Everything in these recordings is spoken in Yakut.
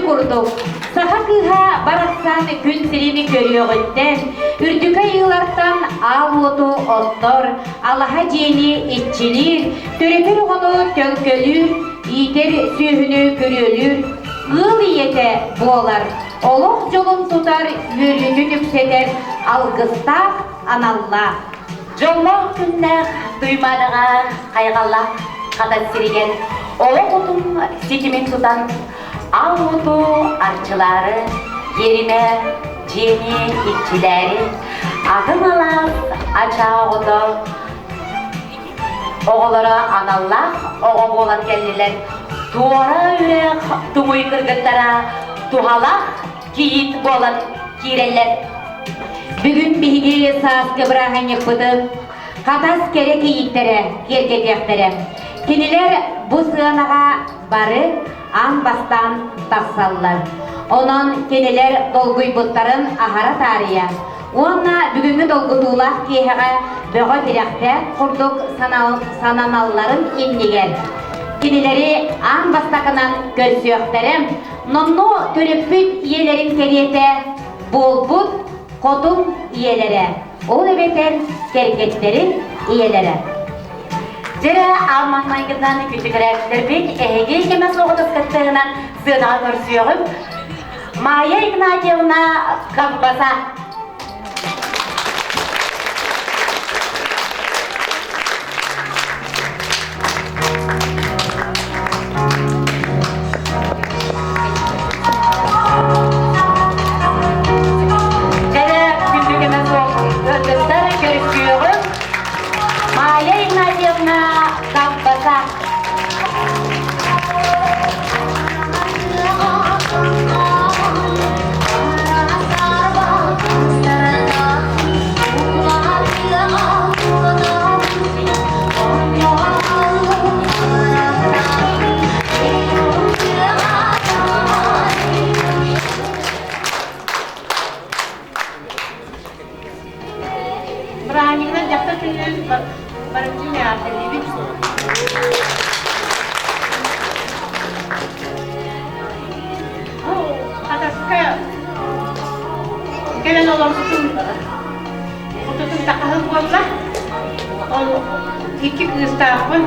курдук, саха кыыһа барахсан күн сирин көрүөҕүттэн, үрдүкэ айыылартан аал уоту оттор, алаһа дьиэни иччилиир, төрөтөр оҕону төлкөлүүр, иитэр сүөһүнү күрүөлүүр, ыал ийэтэ буолар, олох дьолун тутар, үөрүүтүн үксэтэр алгыстаах аналлаах. Дьоллоох күннээх Туймаадаҕа хайҕаллаах Хатас сиригэр олох утум ситимин тутан, аал уоту арчылаары, иэримэ дьиэни иччилээри, атын алаас ачаа оҕото оҕолоро аналлаах оҕо буолан кэллилэр. Туора үрэх туҥуй кыргыттара туһалаах кийиит буолан киирэллэр. Бүгүн биһиги сааскы бырааһынньыкпытын Хатас кэрэ кийииттэрэ киэргэтиэхтэрэ. Кинилэр бу сыанаҕа бары аан бастаан тахсаллар. Онон кинилэр долгуйбуттарын аһара таарыйа уонна бүгүҥҥү долгутуулаах киэһэҕэ бөҕө тирэхтээх курдук сананалларын иннигэр кинилэри аан бастакынан көрсүөхтэрэ. Номнуо төрөппүт ийэлэрин кэриэтэ буолбут хотун ийэлэрэ, ол эбэтэр кэргэттэрин ийэлэрэ. Дьэрэ аан маҥнайгынан күндү көрөөччүлэрбит эһиги кэмэ суоҕутус кыттыһынан сыанаҕа көрсүөҕүм. Майя Игнатьевна Ковбаса. Дьэрэ күндү кэмэ суох ыалдьыттар көрсүөҕүм. Майя Игнатьевна Ковбаса. Бырааһынньыгынан дьахтар күнүнэн барытын эҕэрдэлиибит. Бу Хатаска кэлэн олорбутум отутун тахаһын буолла. Ол икки кыыстаахпын,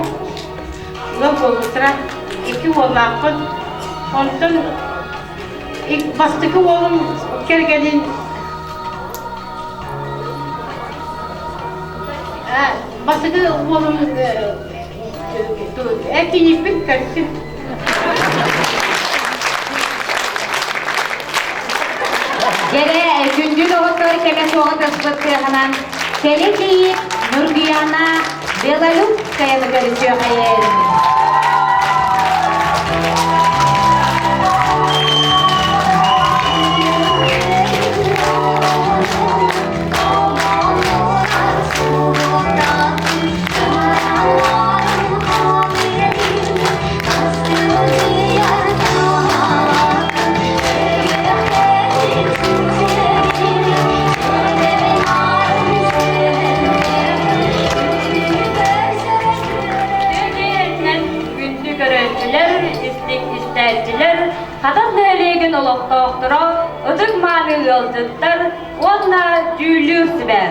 ыал буолбуттара, икки уоллаахпын. Онтон бастакы уолум кэргэнин Бастакы уолум кийииппин көрсүм. Дьэрэ, күндү доҕоттор кэмэ суоҕа тыспыт кыаҕынан кэлэ кийиит Нургуяна Белолюбскаяны көрүсүөхэйин. Күндү көрөөччүлэр, истиҥ истээччилэр, Хатас нэһилиэгин олохтоохторо, ытык-мааны ыалдьыттар уонна дьүүллүүр сүбэ.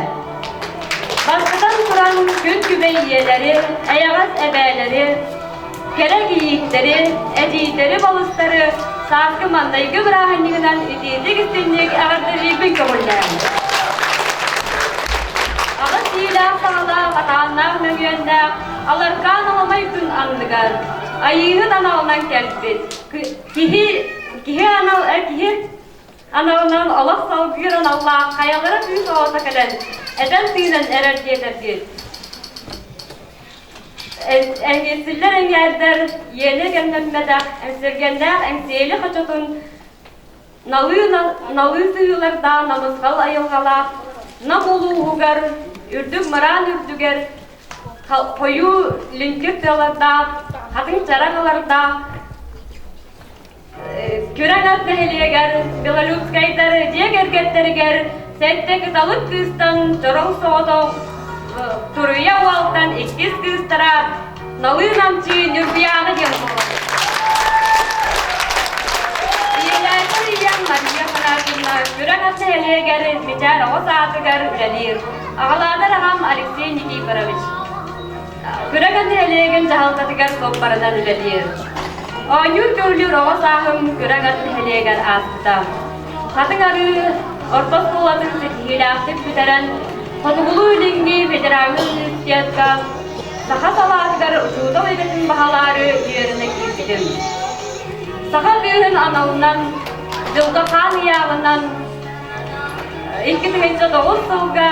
Бастатан туран күн күбэй ийэлэри, эйэҕэс эбээлэри, кэрэ кийииттэри, эдьиийдэри, балыстары сааскы маҥнайгы бырааһынньыгынан итиитик-истиҥник эҕэрдэлиирбин көҥүллээҥ. Аҕыс иилээх саҕалаах, атааннаах мөҥүөннээх, аларкаан аламай күн анныгар Айыыһыт аналынан кэлбит киһи киһи анал киһи аналынан олох салгыыр аналлаах хайалара күүс оҕото кэлэн этэн-тыынан эрэр диэтэргит. Эҥиэсиллэр эҥээрдэр иэнэ кэмнэммэтэх эмсиргэннээх эҥсиэли хочотун налыы налыы сыһыылардаах намысхал айылҕалаах Нам улууһугар үрдүк мыраан үрдүгэр хойуу лүҥкүр тыалардаах хатыҥ чараҥалардаах Күрэҥ ат нэһилиэгэр Белолюбскайдар дьиэ кэргэттэригэр сэттэ кыталык кыыстан чороҥ соҕотох Туруйа уолтан иккис кыыстара Налыы Намчы Ньургуйаана диэн буолар. Мария Афанасьевна Күрэҥ ат нэһилиэгэр Мичээр оҕо саатыгар үлэлиир. Аҕалаатар аҕам Алексей Никифорович. Күрэҥ ат нэһилиэгин дьаһалтатыгар суоппарынан үлэлиир. Оонньуур-көрүлүүр оҕо сааһым Күрэҥ ат нэһилиэгэр ааспыта. Хатыҥ Арыы орто оскуолатын ситиһиилээхтик бүтэрэн, Хотугулуу-Илиҥҥи федеральнай университетка саха салаатыгар учуутал идэтин баһылаары үөрэнэ киирбитим. Саха кыыһын аналынан, дьылҕа хаан ыйааҕынан 2009 сылга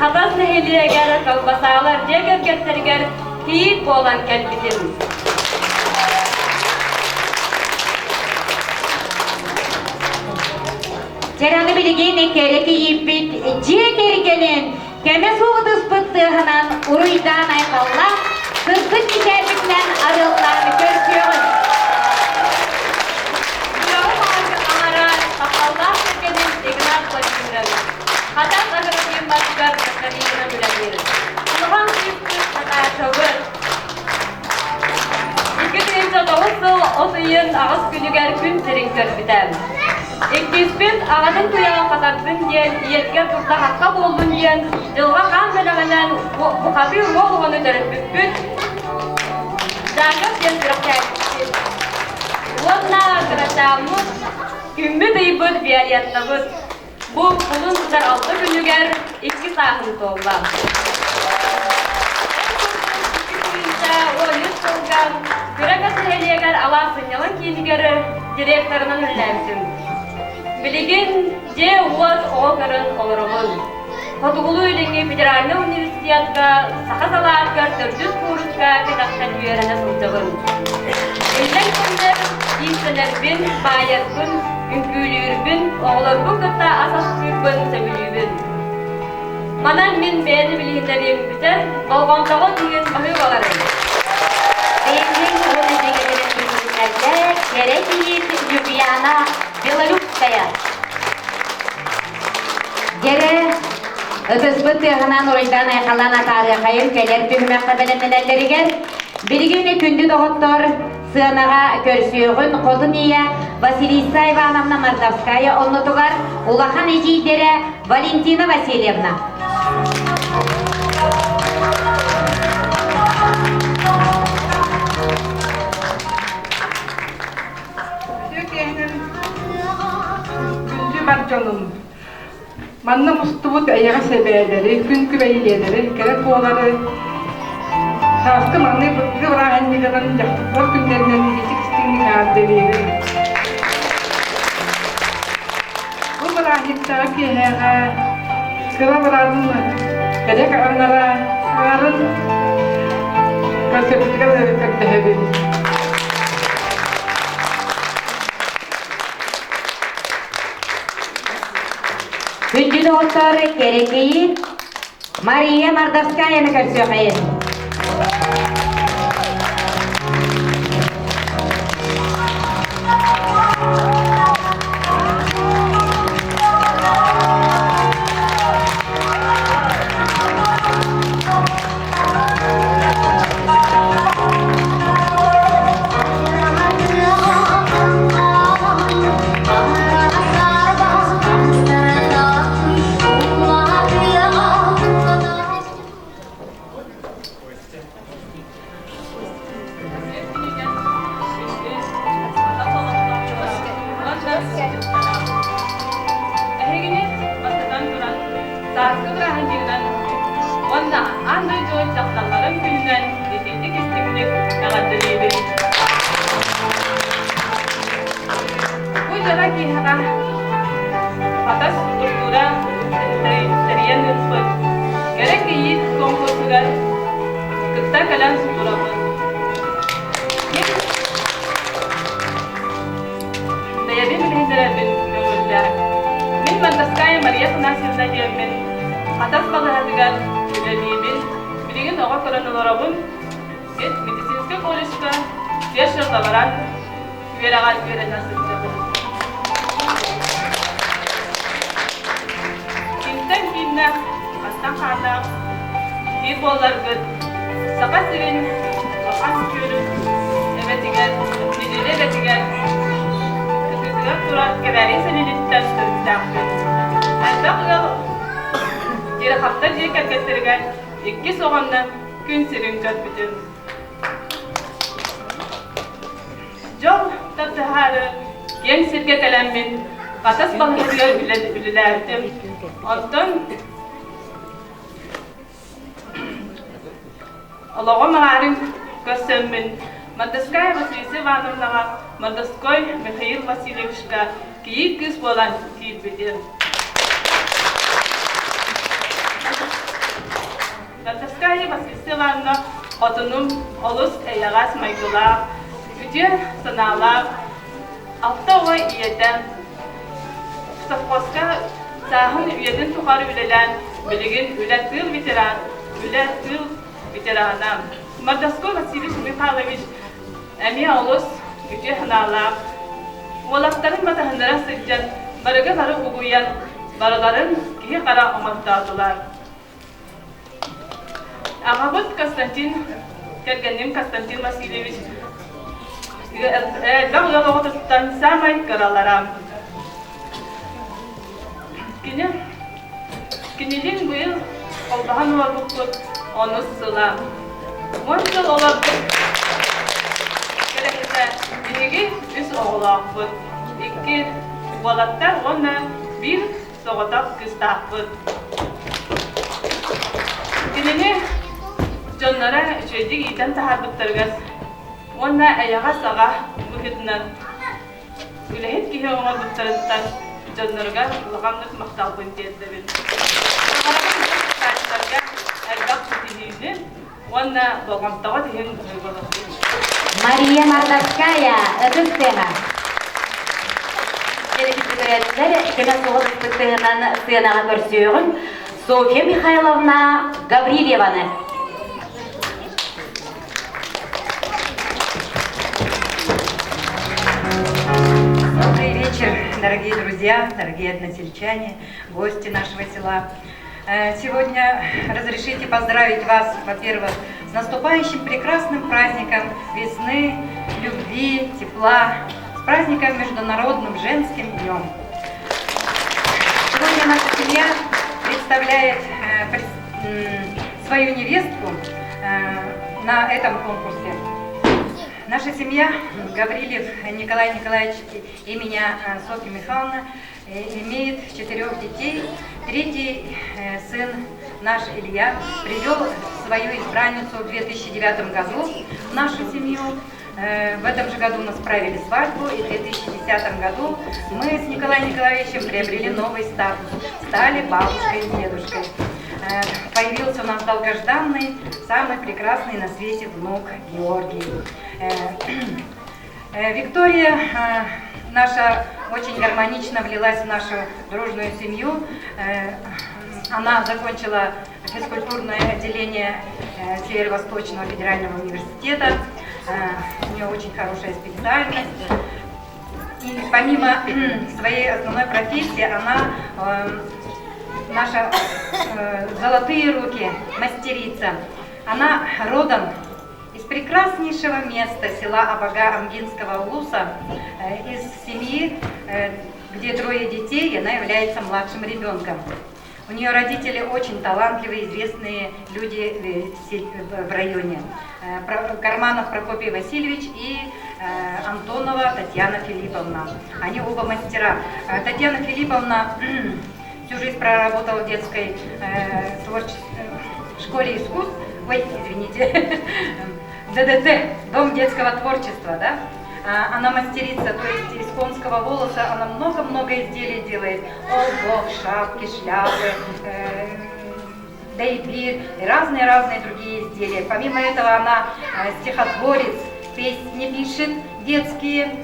Хатас нэһилиэгэр Колбасаалар дьиэ кэргэттэригэр кийиит буолан кэлбитим. Дьэраны билигин кэрэ кийииппит дьиэ кэргэнин кэмэ суох ытыспыт тыаһынан уруйдаан айхаллаах, сырдык мичээрбитинэн арыаллаан көрсүөҕүн. Үөҕү аҥара тапталлаах кэргэним Игнат Владимирович Хатас агрофирматыгар трактористынан үлэлиир. Улахан кыыспыт Наташабыт 2009 сыл от ыйын аҕыс күнүгэр күн сирин көрбүтэ. Иккиспит аҕатын туйаҕын хатардын диэн ийэтигэр турда-хахха буоллун диэн дьылҕа хаан бэлэҕинэн бухатыыр уол оҕону төрөппүппүт Жаков диэн сүрэхтээбиппит. Уонна кырачааммыт, күммүт-ыйбыт Виолеттабыт. Бу кулун тутар алта күнүгэр икки сааһын туолла. 13 сылга Күрэкэс нэһилиэгэр алаас сынньалаҥ киинигэр директорынан үлэлээбитим. Билигин дьиэ-уот оҕо көрөн олоробун. Хотугулуу-Илиҥҥи федеральнай университетка саха салаатыгар төрдүс кууруска кэтэхтэн үөрэнэ сылдьабын. Иллэҥ кэмнэр иистэнэрбин, баайарбын, үҥкүүлүүрбүн, оҕолорбун кытта ас астыырбын сөбүлүүбүн. Манан мин бэйэни билиһиннэриим бүтэн, болҕомтоҕо тиийэн баһыыбаларым. Бэйэтин уонна дьиэгэтин билиһиннэрдэ кэрэ кийиит Любьяна Белолюбская. Дьэрэ, ытыспыт тыаһынан уруйдаан айхаллаан атаарыахайын кэлэр түһүмэххэ бэлэмнэнэллэригэр билигин күндү доҕоттор сыанаҕа көрсүөҕүн хотун ийэ Василиса Ивановна Мордовская оннутугар улахан эдьиийдэрэ Валентина Васильевна. Үтүө киэһэнэн күндү бар дьонум! Манна мустубут эйэҕэс эбээлэри, күн күбэйиэлэри, кэрэ куолары сааскы маҥнай быргы бырааһынньыгынан дьахталлар күннэринэн ититик истиҥник эҕэрдэлиибин. Бу бырааһынньыктааҕы киэһээҕэ кыра быраатым кэрэ аҥара аҥарын көрсөрбүтүгэр көрдөһөбүн. Күндү доҕоттор, кэрэкэйи Мария Мордовскаяны көрсүөххэйин. Эһигини бастатан туран, сааскы бырааһынньыгынан уонна аан дойду дьахталларын күнүнэн итинник истиҥник эҕэрдэлиибин. Бу дьоро киэһэҕэ Хатас культура тэрийэн ыыппыт Кэрэ кийиит конкурсугар кытта кэлэн турабын. Бэйэбин билиһиннэрэрбин көҥүллээх. Мин Мандавская Мария Афанасьевна диэммин Хатас балыыһатыгар үлэлиибин. Билигин оҕо көрөн олоробун. Медицинскэй колледжка фельдшер-лаборант үөрэҕэр үөрэнэ сылдьабын. Кимтэн кииннээх, хантан хааннаах биир буолларгыт Саха сирин улахан күөлүн эбэтигэр, нэдиэлэ эбэтигэр кытыытыгар. аттыгар турар Кэбээйи сэлиилиттэн төрүттээхпин. Элбэх ыал Тереховтар дьиэ кэргэттэригэр иккис оҕоннон күн сирин көрбүтүм. Дьол тардыһаары киэҥ сиргэ кэлэммин Хатас балыыһатыгар үлэлээбитим. Онтон Олоҕум аҥаарын көрсөммүн Мордовская Василиса Ивановнаҕа Мордовской Михаил Васильевичка кийиит кыыс буолан киирбитим. Мордовская Василиса Ивановна хотунум олус эйэҕэс майгылаах, үтүө санаалаах, алта оҕо ийэтэ. Совхозка сааһын үйэтин тухары үлэлээн, билигин үлэ тыыл ветеран, үлэ тыыл ветерана. Мордовской Василий Михайлович эмиэ олус үтүө санаалаах, уолаттарын батыһыннара сылдьан, барыга бары угуйан, барыларын киһи-хара оҥортоотулар. Аҕабыт Константин, кэргэним Константин Васильевич элбэх ыал оҕотуттан саамай кыралара. Кини кинилиин быйыл холбоһон олорбуппут онус сыла. 10 сыл олорбут кэрэһитэ биһиги үс оҕолоохпут. Икки уолаттар уонна биир соҕотох кыыстаахпыт. Кинини дьонноро үчүгэйдик иитэн таһаарбыттарыгар уонна эйэҕэс аҕа быһыытынан үлэһит киһи оҥорбуттарыттан дьонноругар улаханнык махталбын тиэрдэбин. Баҕарабын кыттааччыларга элбэх ситиһиини уонна болҕомтоҕо иһин быһыы Мария Мордовская, ытыс тыаһа. Көрөөччүлэр кэмэ суоҕун ыппыттыһынан сыанаҕа көрсүөҕүн Софья Михайловна Гаврильеваны. Добрый вечер, дорогие друзья, дорогие односельчане, гости нашего села. Сегодня разрешите поздравить вас, во-первых, с наступающим прекрасным праздником весны, любви, тепла, с праздником Международным женским днем. Сегодня наша семья представляет свою невестку на этом конкурсе. Наша семья, Гаврилев Николай Николаевич и меня, Софья Михайловна, имеет четырех детей. Третий сын наш Илья привел свою избранницу в 2009 году в нашу семью. В этом же году мы справили свадьбу, и в 2010 году мы с Николаем Николаевичем приобрели новый статус, стали бабушкой и дедушкой. Появился у нас долгожданный, самый прекрасный на свете внук Георгий. Виктория наша очень гармонично влилась в нашу дружную семью. Она закончила физкультурное отделение Северо-Восточного федерального университета. У нее очень хорошая специальность. И помимо своей основной профессии, она наша золотые руки, мастерица. Она родом из прекраснейшего места села Абага Амгинского улуса, из семьи, где трое детей, и она является младшим ребенком. У нее родители очень талантливые, известные люди в районе. Карманов Прокопий Васильевич и Антонова Татьяна Филипповна. Они оба мастера. Татьяна Филипповна всю жизнь проработала в детской школе искусств. Ой, извините. ДДТ, Дом детского творчества, да? Она мастерица, то есть из конского волоса она много-много изделий делает. Олбох, шапки, шляпы, дейбир и разные-разные другие изделия. Помимо этого она стихотворец, песни пишет детские.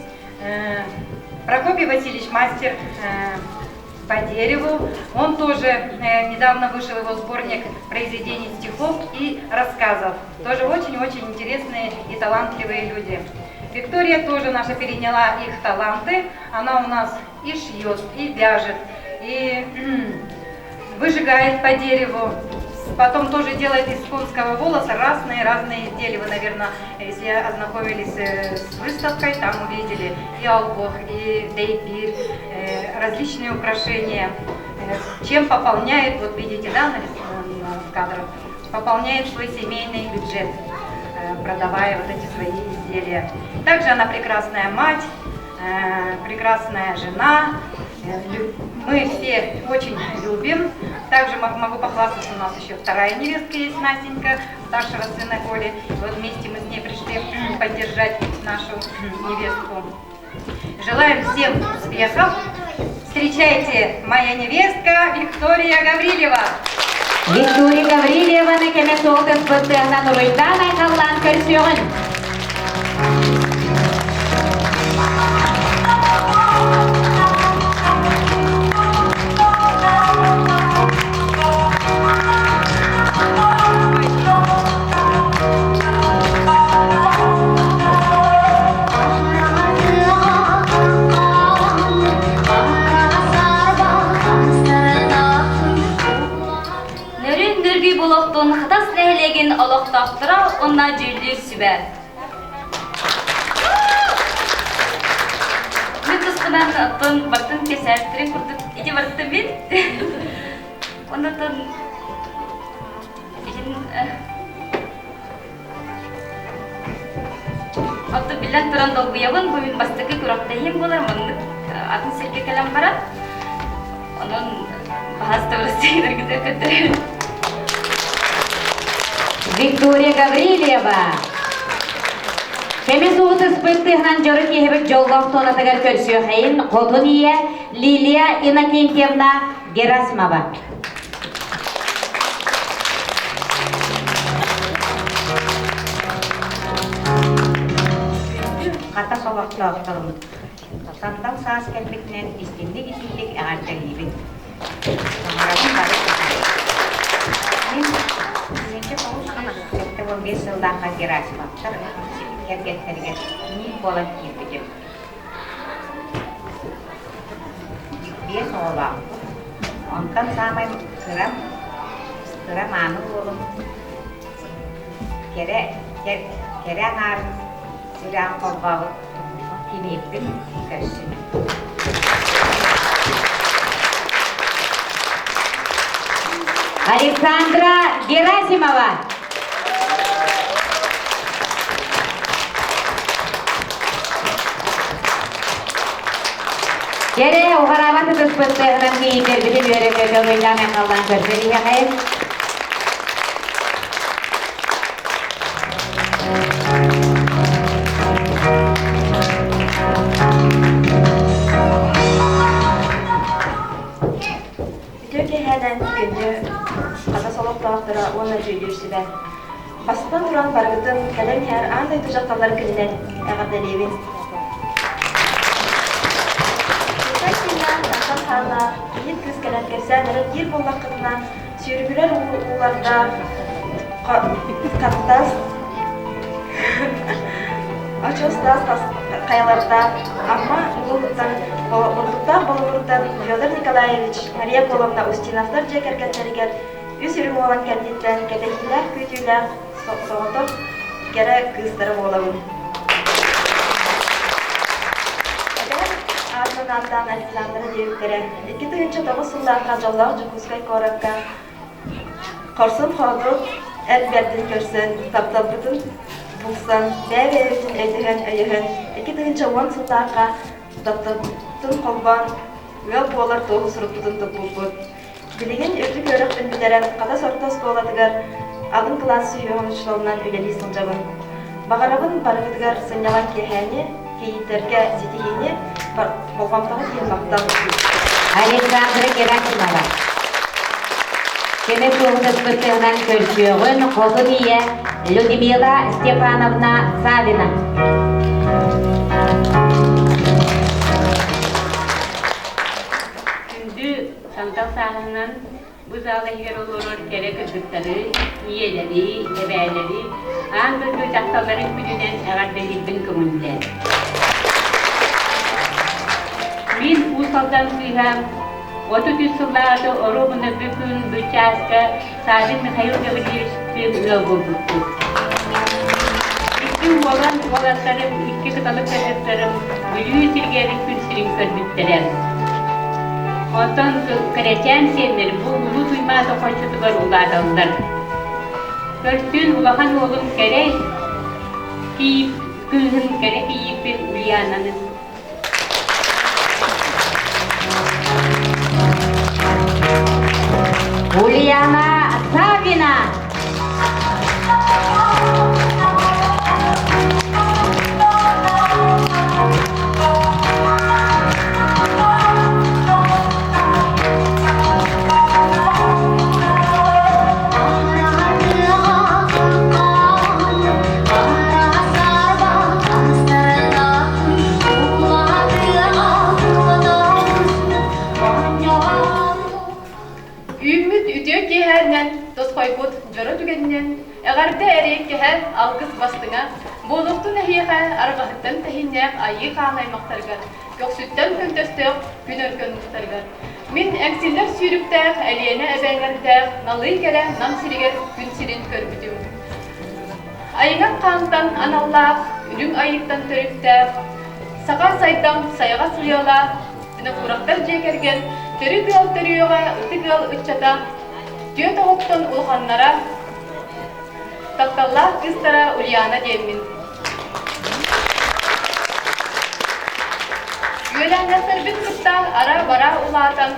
Прокопий Васильевич мастер по дереву. Он тоже недавно вышел его сборник произведений стихов и рассказов. Тоже очень-очень интересные и талантливые люди. Виктория тоже наша переняла их таланты. Она у нас и шьет, и вяжет, и выжигает по дереву. Потом тоже делает из конского волоса разные-разные изделия. Вы, наверное, если ознакомились с выставкой, там увидели и албох, и дейпир, различные украшения. Чем пополняет, вот видите, да, на кадрах, пополняет свой семейный бюджет, продавая вот эти свои изделия. Также она прекрасная мать, прекрасная жена. Мы все очень любим. Также могу похвастаться, у нас еще вторая невестка есть, Настенька, старшего сына Коли. Вот вместе мы с ней пришли поддержать нашу невестку. Желаем всем успехов. Встречайте, моя невестка Виктория Гаврилева. Виктория Гаврильеваны кэмэ суох ытыспыттыынан уруйдаан айхаллаан көрсүөҕүн. Нөрүн нөргүй болохтун Хатас нэһилиэгин олохтоохторо уонна дьүүллүүр сүбэ. Мин туспунан оттон бартын кэсээбиттэрин курдук ити барыттым мин. Оннотон иһин Оттон биллэн туран долгуйабын, бу мин бастакы күрэхтэһиим буолар, маннык атын сиргэ кэлэн баран. Онон баһаас табырыстыгынаргытыгар көрдөрөбүн. Виктория Гаврильева. Кэми суутуспут тыһынан дьоро киһибит дьоллоох туонатыгар көрсүөхэйин хотун ийэ Лилия Иннокентьевна Герасимова. Хата солохтоохторун сандал саас кэлбитинэн истинник-итиитик эҕэрдэлиибин. Баҕарабын бары Мин 1975 сыллаахха Герасимовтар кэргэттэригэр кийиит буолан киирбитим. Биэс оҕолоохпут. Онтон саамай кырам, кыра мааны уолум кэрэ, кэрэ аҥаарын сүрэҕин холбообут кимиэппин көрсүм. Александра Герасимова. Кэрэ уҕараабат ытыспыт тыаһынан кийиитэрбитин үөрэ-көтө уруйдаан айхаллаан көрсөн иһэҕин. Үтүө киэһээнэн күндү Хатас олохтоохторо уонна дьүүллүүр сүбэ. Бастатан туран барыгытын кэлэн иһэр аан дойду дьахталлар күнүнэн эҕэрдэлиибин. Кытай сиинээн тахсан хааллаах кийиит кыыс кэлэн кэпсээн эрэ диир буоллаххытына, сүүрүгүрэр уулардаах хаттас очуос таас хайалардаах Амма улууһуттан бурдуктаах Болугуртан Федор Николаевич, Мария Павловна Устиновтар дьиэ кэргэттэригэр үс үрүҥ уолан кэнниттэн кэтэһиилээх күүтүүлээх соҕотох кэрэ кыыстара буолабын. Эбээм аатынан ааттаан Александра диэбиттэрэ. 2009 сыллаахха дьоллоох Дьокуускай куоракка Хорсун-хоодуот эр бэрдин көрсөн, тапталбытын булсан, бэйэ-бэйэбитин өйдөһөн-өйөһөн, 2010 сыллаахха тапталбытын холбоон, ыал буолар туоһу сурукпутун туппуппут. Билигин үрдүк үөрэхпин бүтэрэн, Хатас орто оскуолатыгар алын кылаас сүһүөҕүн учууталынан үлэлии сылдьабын. Баҕарабын барыгытыгар сынньалаҥ киэһээни, кийииттэргэ ситиһиини, болҕомтоҕут иһин махтал. Александра Герасимова. Кэмэ туоһутаспыттыынан көрсүөҕүн хотун ийэ Людмила Степановна Савина. Күндү сандал сааһынан Бу зал иһигэр олорор кэрэ кыргыттары, ийэлэри, эбээлэри аан дойду дьахталларын күнүнэн эҕэрдэлиирбин көҥүллээ. Мин Уус Алдан кыыһа 33 сыллааҕыта оруобуна бу күн бу чааска Савин Михаил Гаврильевичтыын ыал буолбуппут. Икки уолан уолаттарым, икки кыталык кыргыттарым Бүлүү сиригэр күн сирин көрбүттэрэ. Онтон кэрэчээн сиэннэрим бу Улуу Туймаада хочотугар улааталлар. Көрсүөн улахан уолум кэрэ кийиит кыыһын кэрэ кийииппин Ульянаны Ульяна Саввина. Үүммүт үтүө киэһээннэн, тосхойбут дьоро түгэнинэн, эҕэрдэ эриэккэһэ, алгыс бастыҥа, буолуохтун эһиэхэ арҕаһыттан тэһииннээх айыы хаан аймахтарыгар, көхсүттэн көнтөстөөх күн өркөн уустарыгар. Мин эҥсиллэр сүүрүктээх Элиэнэ эбээҥэрдээх налыы кэрэ Нам сиригэр күн сирин көрбүтүм. Айыҥах хаантан аналлаах, үрүҥ айыыттан төрүттээх, саха сайдам сайаҕас уйалаах Винокуровтар дьиэ кэргэн төрүт ыал төрүөҕэ, ытык ыал ыччата, түөрт оҕоттон улаханнара, тапталлаах кыыстара Ульяна диэммин. Үөлээннэхтэрбин кытта ара-бара улаатан,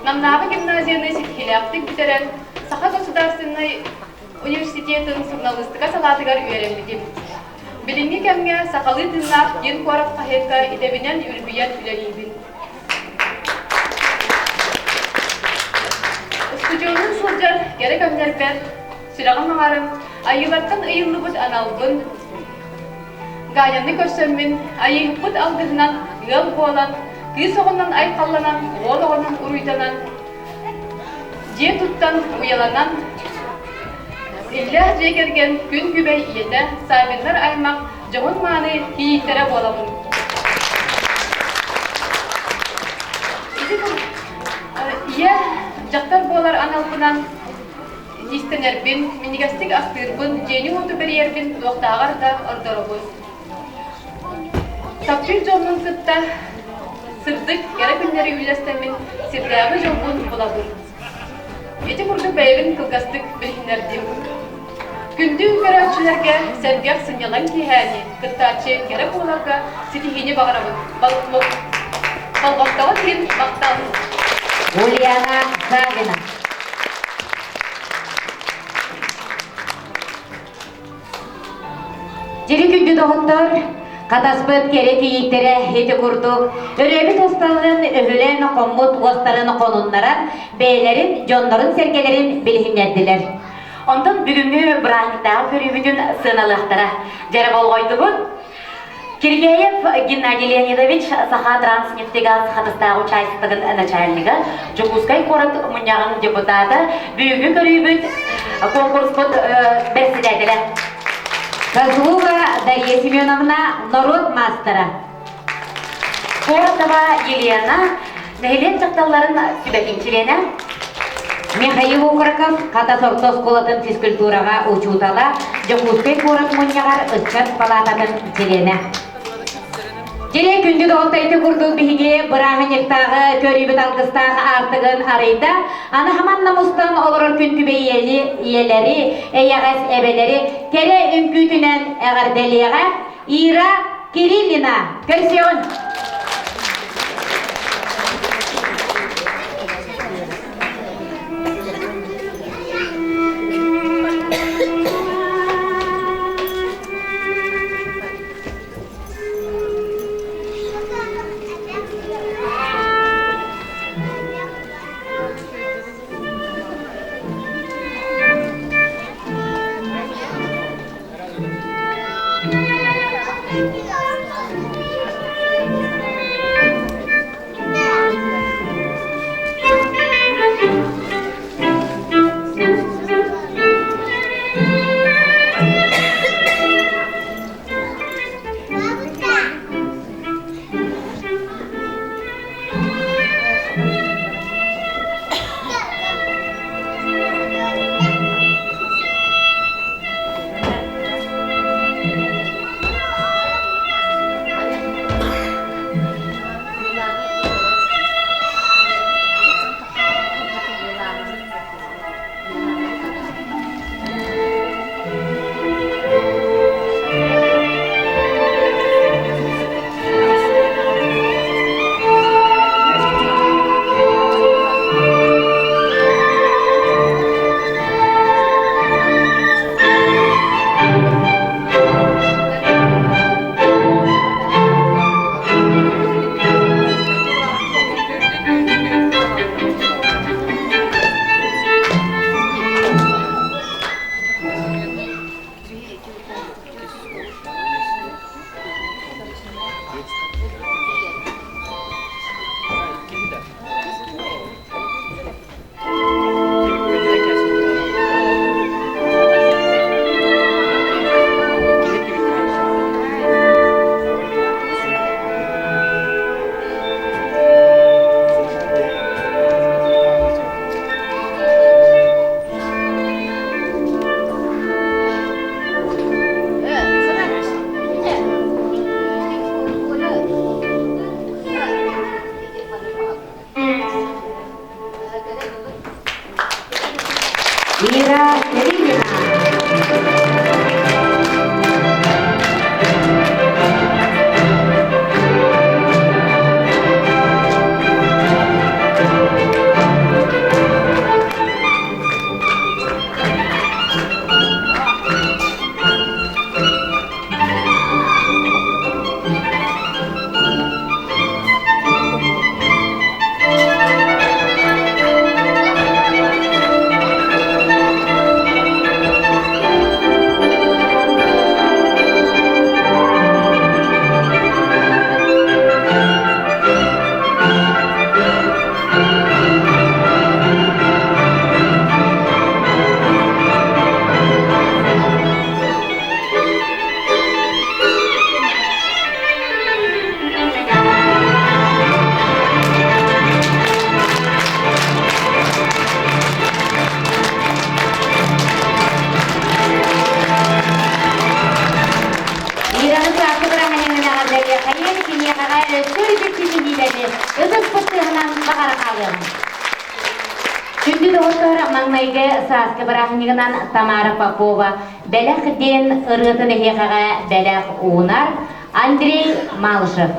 Намнааҕы гимназияны ситиһиилээхтик бүтэрэн, Саха государственнай университетын суруналыыстыка салаатыгар үөрэммитим. Билиҥҥи кэмҥэ сахалыы тыыннаах киин куорат хаһыакка идэбинэн үлүһүйэн үлэлиибин. Устудьуоннуу сылдьар кэрэ кэмнэрбэр сүрэҕим аҥарын, айыылартан ыйыллыбыт аналбын, Ганяны көрсөммүн, айыыһыппыт алгыһынан ыал буолан, кыыс оҕонон айхалланан, уол оҕонон уруйданан, дьиэ туттан, уйаланан, иллээх дьиэ кэргэн күн күбэй ийэтэ Саввиннар аймах дьоһун-мааны кийииттэрэ буолабын. Ити ийэ дьахтар буолар аналбынан иистэнэрбин, минньигэстик астыырбын, дьиэни-уоту бэрийэрбин туохтааҕар да ордоробун. Таптыыр дьоммун кытта сырдык, кэрэ күннэри үллэстэммин сирдээҕи дьолбун булабын. Ити курдук бэйэбин кылгастык билиһиннэрдим. Күндү көрөөччүлэргэ сэргэх сынньалаҥ киэһээни, кыттааччы кэрэ буоларга ситиһиини баҕарабын. Болҕомтоҕут иһин махтал! Ульяна Савина. Дьири күндү доҕоттор, хатаспыт кэрэ кийииттэрэ ити курдук өрөөбүт усталарын өһүлэн хоммут уостарын хонуннаран бэйэлэрин дьоннорун-сэргэлэрин билиһиннэрдилэр. Онтон бүгүҥҥү бырааһынньыктааҕы көрүүбүтүн сыаналыахтара. Дьэрэ болҕойдубут. Киргеев Геннадий Леонидович Саха Транснефтегаз Хатыстааҕы учаастагын начальнига, Дьокуускай куорат мунньаҕын депутата, бүгүҥҥү көрүүбүт конкурспут бэрэссэдээтэлэ. Козлова Дарья Семеновна норуот маастара. Коротова Елена, нэһилиэк дьахталларын сүбэтин чилиэнэ. Михаил Окороков Хатас орто оскуолатын физкультураҕа учуутала, Дьокуускай куорат мунньаҕар ыччат палаататын чилиэнэ. Дьире күндү доҕотто ити курдук биһиги бырааһынньыктааҕы көрүүбүт алгыстаах аартыгын арыйда. Аны хаманна мустан олорор күн күбэй ийэлэри, эйэҕэс эбэлэри кэрэ үҥкүүтүнэн эҕэрдэлиэҕэ Ира Кириллина. Көрсүөҕүн! Ольга Кириллина. Ираны сааскы быраханьыгын эҕэрдэлиэхэйиэн киниэхэҕэ өссө үрдүк ситиһиилэри ытыс быттыһынан баҕара хаалыаҕын. Күндү доҕоттор, маҥнайгы сааскы бырааһынньыгынан Тамара Попова Бэлэх диэн ырыатын эһиэхэҕэ бэлэх уунар Андрей Малышев.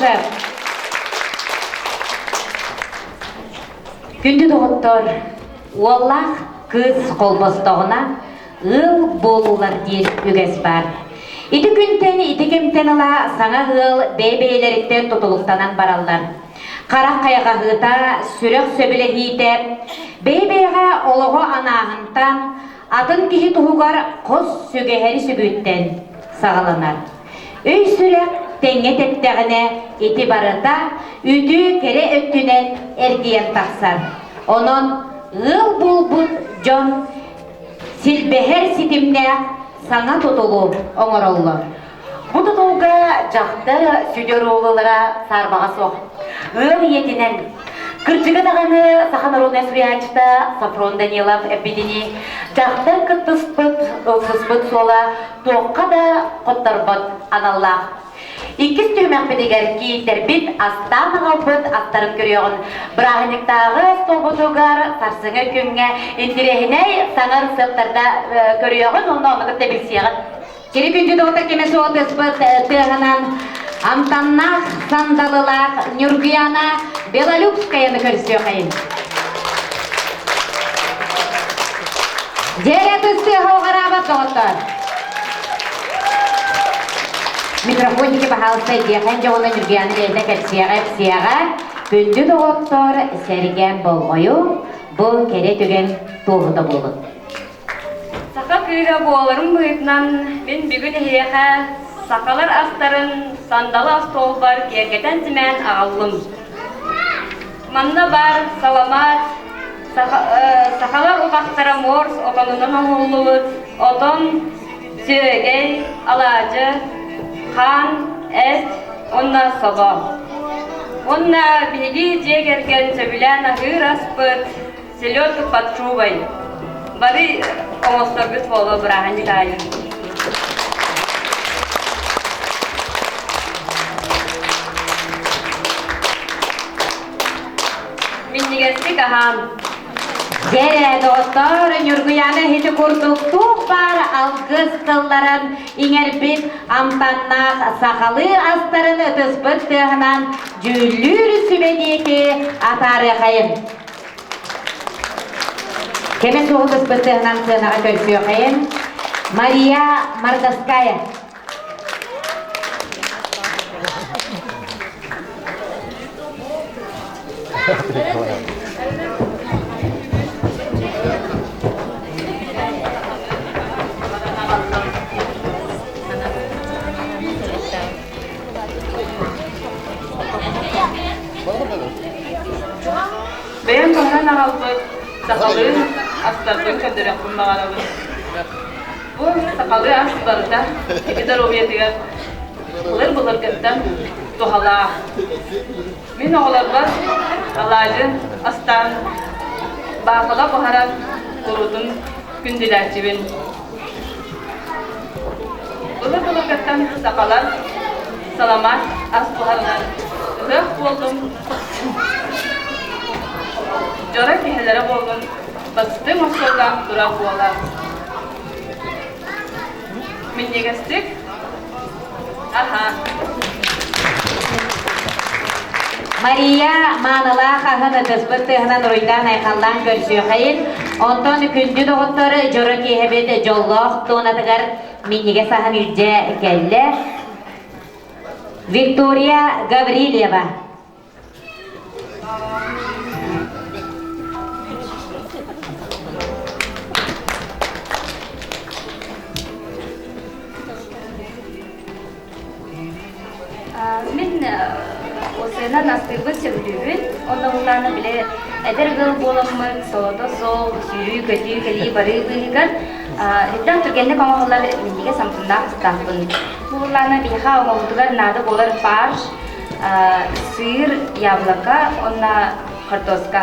Габышев. Күндү доҕоттор, уоллаах кыыс холбостоҕуна ыал буолуулар диэн үгэс баар. Ити күнтэн ити кэмтэн ыла саҥа ыал бэйэ-бэйэлэриттэн тутулуктанан бараллар. Харах хайҕаһыыта, сүрэх сөбүлэһиитэ, бэйэ-бэйэҕэ олоҕу анааһынтан, атын киһи туһугар хос сүгэһэри сүгүүттэн саҕаланар. Өй-сүрэх тэҥҥэ тэптэҕинэ ити барыта үтүө кэрэ өттүнэн эргийэн тахсар. Онон ыал буолбут дьон силбэһэр ситимнээх саҥа тутулу оҥороллор. Бу тутулга дьахтар сүдү оруолулара саарбаҕа суох. Ыал ийэтинэн Кырдьыга даҕаны саха народнай суруйааччыта Софрон Данилов эппитинии, дьахтар кыттыспыт, ылсыспыт суола туохха да хотторбот аналлаах. Иккис түһүмэхпитигэр кииттэрбит астаан аҕалбыт астарын көрүөҕүн. Бырааһынньыктааҕы остуолбутугар сарсыҥҥы күҥҥэ интириэһинэй саҥа ырысыаптарда көрүөҕүн уонна ону кытта билсиэҕин. Кири күндү доҕоттор кэмэ суотуспут тыаһынан амтаннаах сандалылаах Ньургуяна Белолюбскаяны көрсүөхэйин. Дьэрэ тыстыаха оҕараабат доҕоттор. Микрофончики, пожалуйста, диэхэн дьоҕуна Ньургуяна бэйэтэ кэпсиэҕэ ипсиэҕэ. Күндү доҕоттор, сэргээн болҕойу, бу кэрэ түгэн туоһута буолун. Саха кыыһа буоларым быһыытынан мин бүгүн эһиэхэ сахалар астарын сандалы остуолбар киэргэтэн-симээн аҕаллым. Манна баар саламаат, сахалар утахтара морс отонунан оҥоһуллубут отон, сүөгэй, алаадьы, хаан, эт уонна собо. Уонна биһиги дьиэ кэргэн сөбүлээн аһыыр аспыт Селедка под шубой. Бары оҥосторгут буолуо бырааһынньык аайы. Минньигэстик аһаан. Дьэ, доҕоттоор, Ньургуйаана иһити курдук туох баар алгыс тылларын иҥэрбит амтаннаах сахалыы астарын ытыспыт тыаһынан дьүүллүүр сүбэ диэки атаарыахайын. Кэмэ суоҕу кыспыт тыаһынан сыанаҕа көрсүөххэйин Мария Мордовская. Бэйэм туһунан аҕалбыт сахалыы астарбын көрдөрүөхпүн баҕарабын. Бу сахалыы ас барыта киһи доруобуйатыгар былыр-былыргыттан туһалаах. Мин оҕолорбор алаадьы астаан, баахыла буһаран куруутун күндүлээччибин. Былыр-былыргыттан сахалар саламаат ас буһарынан ыһыах буоллун, дьоро киһилэрэ буоллун, бастыҥ остуолга турар буолар. Минньигэстик аһаа. Мария маанылаах аһын ытыспыт тыаһынан уруйдаан-айхаллаан көрсүөхэйин, онтон күндү доҕоттор дьоро киэһэбит дьоллоох туонатыгар минньигэс аһын илдьэ кэллэ. Виктория Гаврильева. Мин осыанан астыырбын сөбүлүүбүн. Онно буллаана бile эдэр ыал буоламмыт, солото суох, сүүрүү-көтүү, кэлии-барыы быыһыгар элбэх түргэнник оҥоһуллар минньигэс амтаннаах астаахпын. Бу буллаана биһиэхэ оҥоһуутугар наада буолар фарш, сыр, яблоко уонна хортуоска.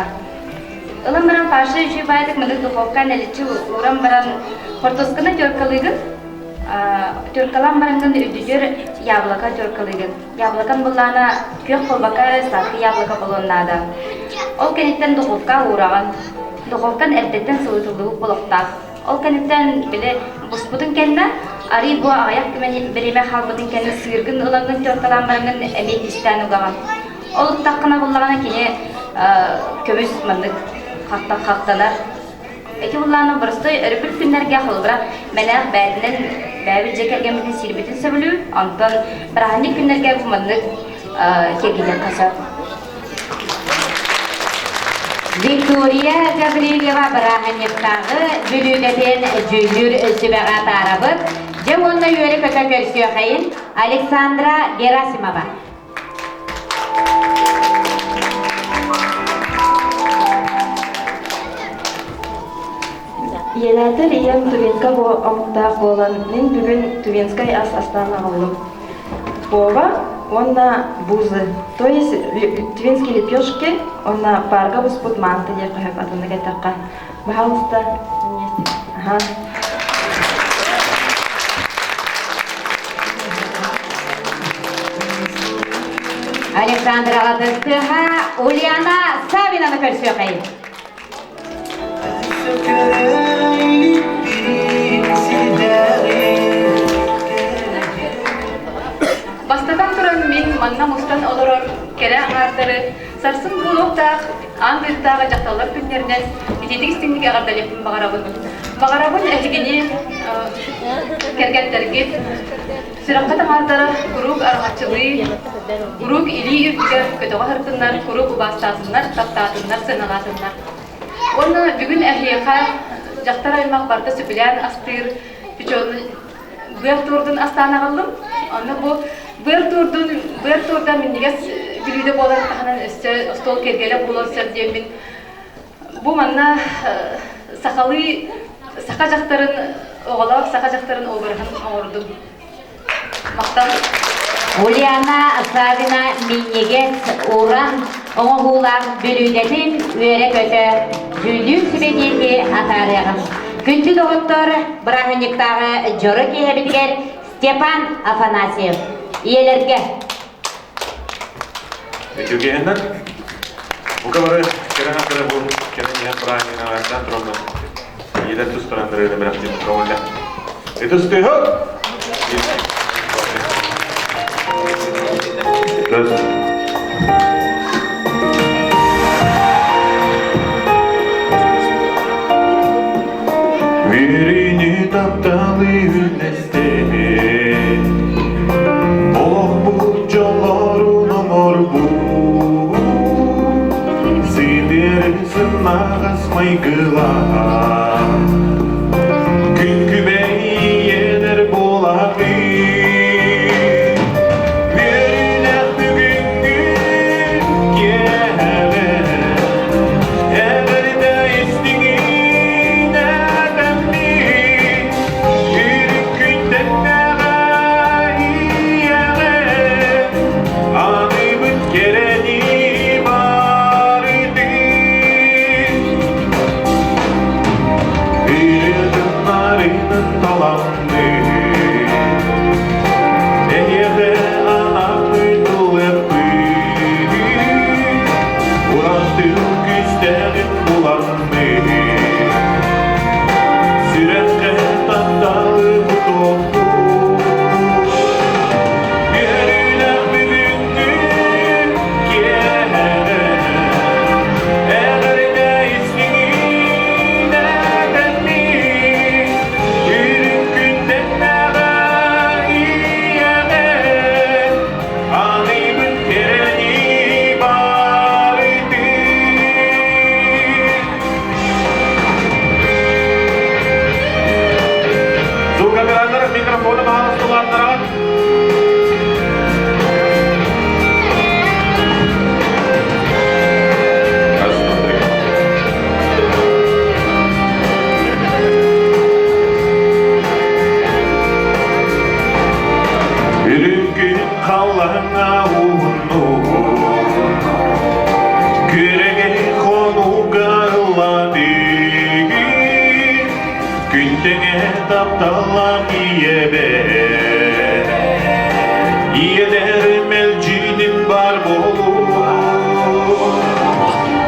Ылан баран фаршы үчүгэй баайдык маны духовка нэличчи ууран баран хортуосканы теркалыыгын Теркалаан бараҥҥын үрдүгэр яблоко теркалыыгын. Яблокон былаана күөх буолбакка эрэ сладкий яблоко буолуон наада. Ол кэнниттэн духовка уураҕын. Духовкан эрдэттэн сылытыллыбыт буолуохтаах. Ол кэнниттэн били буспутун кэннэ Арый бу аҕыйах бириэмэ хаалбытын кэннэ сыыргын ылаҥҥын тёркалаан бараҥҥын эмиэ кистээн угаҕын. Ол уктаххына буллаҕына кини көмүс маннык хахтанар. Ити буллаҕына боростуой өрөбүл күннэргэ холобура мэнээх бээтинэн бэйэбит дьиэ кэргэммитин сиирбитин сөбүлүүр. Онтон бырааһынньык күннэргэ бу маннык киэргэтиэххэ сөп. Виктория Гаврильева бырааһынньыктааҕы бүлүүдэтин дьүүллүүр сүбэҕэ атаарабыт. Дьэ уонна үөрэ-көтө көрсүөхэйин Александра Герасимова. Ийэлээтэр ийэм тувинка омуктаах буолан, мин бүгүн тувинскай ас астаан аҕаллым. Пова уонна бузы, то есть тувинские лепешки уонна парга буспут манты диэххэ сөп атыннык эттэххэ. Пожалуйста, Ага. Александра Ладыстыха, Ульяна Савинаны көрсүөхэй. Бастатан туран мин манна мустан олорор кэрэ аҥаардары сарсын буолуохтаах аан дойдутааҕы дьахталлар күннэринэн итиитик истиҥник эҕэрдэлиэхпин баҕарабын. Баҕарабын эһигини кэргэттэргит сүрэххит аҥаардара куруук араҥаччылыы, куруук илии үрдүгэр көтөҕө сырытыннар, куруук убаастаатыннар, таптаатыннар, сыаналаатыннар. Уонна бүгүн эһиэхэ дьахтар аймах барыта сөбүлээн астыыр печеный быар туурдун астаан аҕаллым. Онно бу быар туурдун быар туурда минньигэс бүлүүдэ буоларын таһынан өссө остуол киэргэлэ буолуон сөп диэммин бу манна сахалыы саха дьахтарын оҕолоох саха дьахтарын обраһын оҥордум. Махтал. Ульяна Савина минньигэс уран оҥоһуулаах бүлүүдэтин үөрэ-көтө дьүүллүүр сүбэ диэки атаарыаҕым. Күндү доҕоттор, бырааһынньыктааҕы дьоро киэһэбитигэр Степан Афанасьев ийэлэргэ. Үтүгэннэр, бука бары кэрэн аттара бу кэлэн иһэн бырааһынньыгынан тураммын ийэлэр тустаран ырыаны бэлэхтиир көҥүллэ. Ытыстыһы! Үөрүүнү тапталы үллэстэн, Олохпут дьоллорун оҥорбут, Сидерин сымнаҕас майгылаах, Күн күбэй ийэлэр буолаҕын. Үөрүүлээх бүгүҥҥү киэһэҕэ Эҕэрдэ истиҥин эбэммит, Үрүҥ күнтэннэҕэ ийэҕэ, Аныыбыт кэрэни барытын. Ырыатын нарынын таланныы, Эйиэхэ анаммыт ылыахпыт, Ураты күүстээҕин буланныы, Сүрэххэ тапталы кутуохпут. Үөрүүлээх бүгүҥҥү киэһэ Эҕэрдэ истиҥин этэҥҥин, Үрүҥ күнтэннэҕэ ийэҕэ, Аныыбын кэрэни барытын. Звукооператор микрофону маһаластылааннараҕын. Үрүҥ халлаҥҥа уһуннук, Күөрэгэй хонууга ыллатыгын, Күн тэҥэ тапталлаах ийэбэр, Ийэлэр мэлдьитин бар буолуо.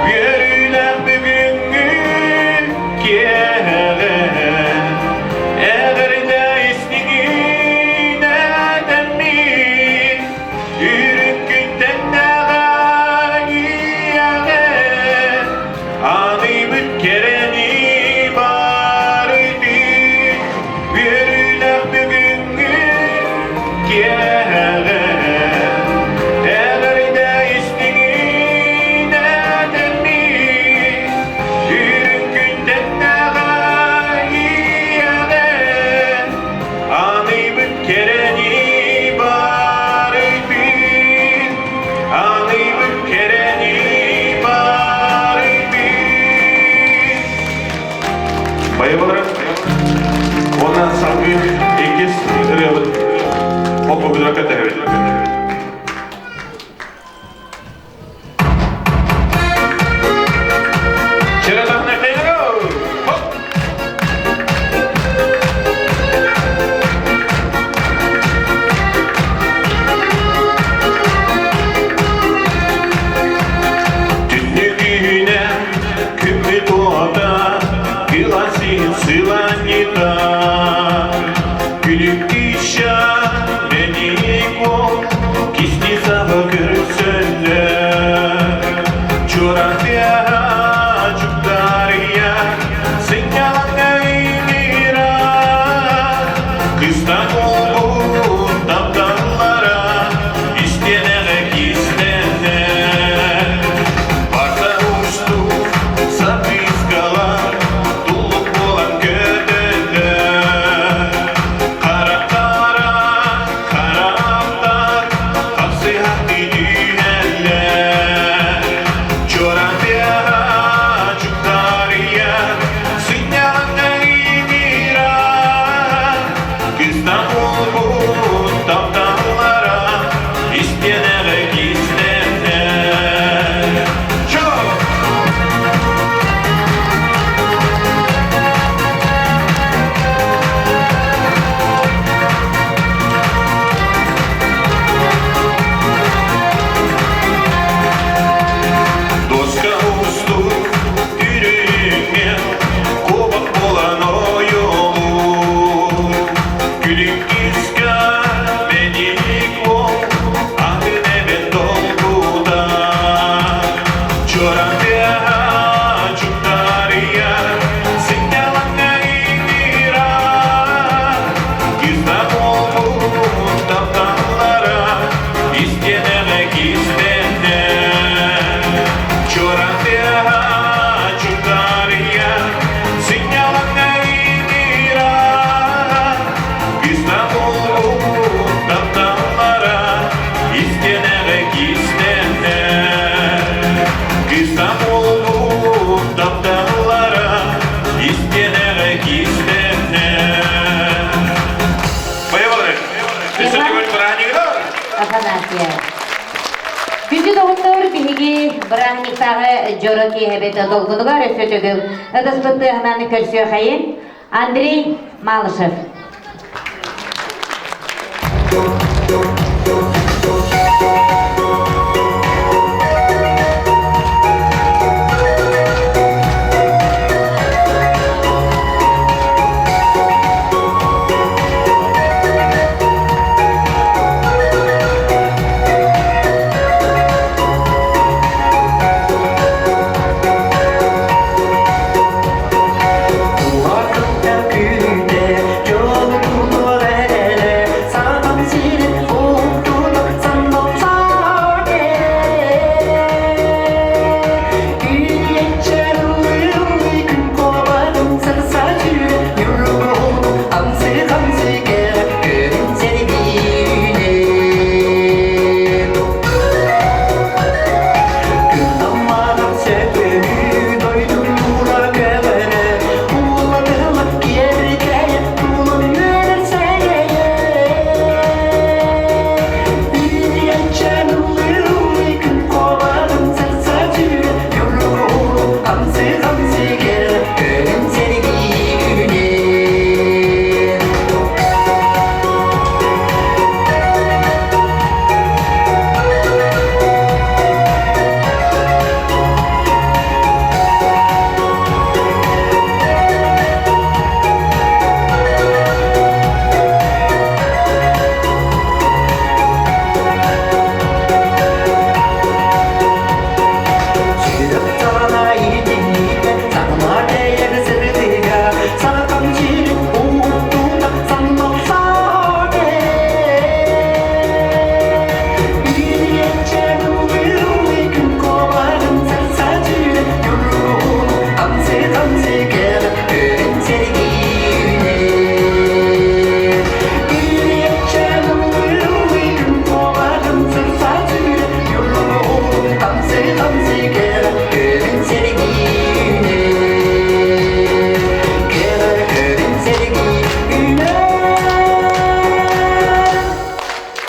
Үөрүүлээх бүгүҥҥү киэһэҕэ, Эҕэрдэ истиҥин. Кыстан уолбут тапталлара истиэнэҕэ кистэннэ. Барда устук саппыыскалар туллук буолан көтөллөр. Харахтара харахтар хапсыһахтыы түһэллэр. Чуораан тыаһа чуктарыйа сынньалаҥҥа иҥирэр. Кыстан уолбут тапталлара истиэнэҕэ кистэннэ. Чо! Доска устук түрүҥҥэ куобах буолан ойолуур. Күлүк киска мэник уол атын эбэн долгутар. Чуораан тыаһа чуктарыйа сынньалаҥҥа иҥирэр. Кыста буолбут тапталлара истиэнэҕэ кистэннэ. Чуораан тыаһа чуктарыйа сынньалаҥҥа иҥирэр. Кыста буолбут тапталлара истиэнэҕэ кистэннэ. Кыста буолбут тапталлара истиэнэҕэ кистэннэ. Поехали! Өссө төгүл бырааһынньыгынан! Афанасия. Күндү доҕоттор, биһиги бырааһынньыктааҕы дьоро киэһэбит долгунугар өссө төгүл ытыспыт тыаһынан көрсүөххэйин Андрей Малышев.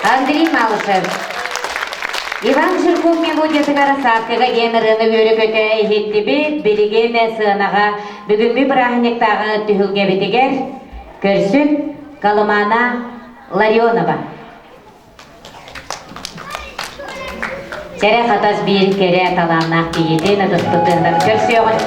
Андрей Малышев. Иван Жирков мелодиятыгар Сааскыга диэн ырыаны үөрэ-көтө иһиттибит, билигин сыанаҕа бүгүҥҥү бырааһынньыктааҕы түһүлгэбитигэр көрсүн Колымана Ларионова. Кэрэ хатас биир кэрэ талааннаах киһитин ытыспытынан көрсүөҕүн.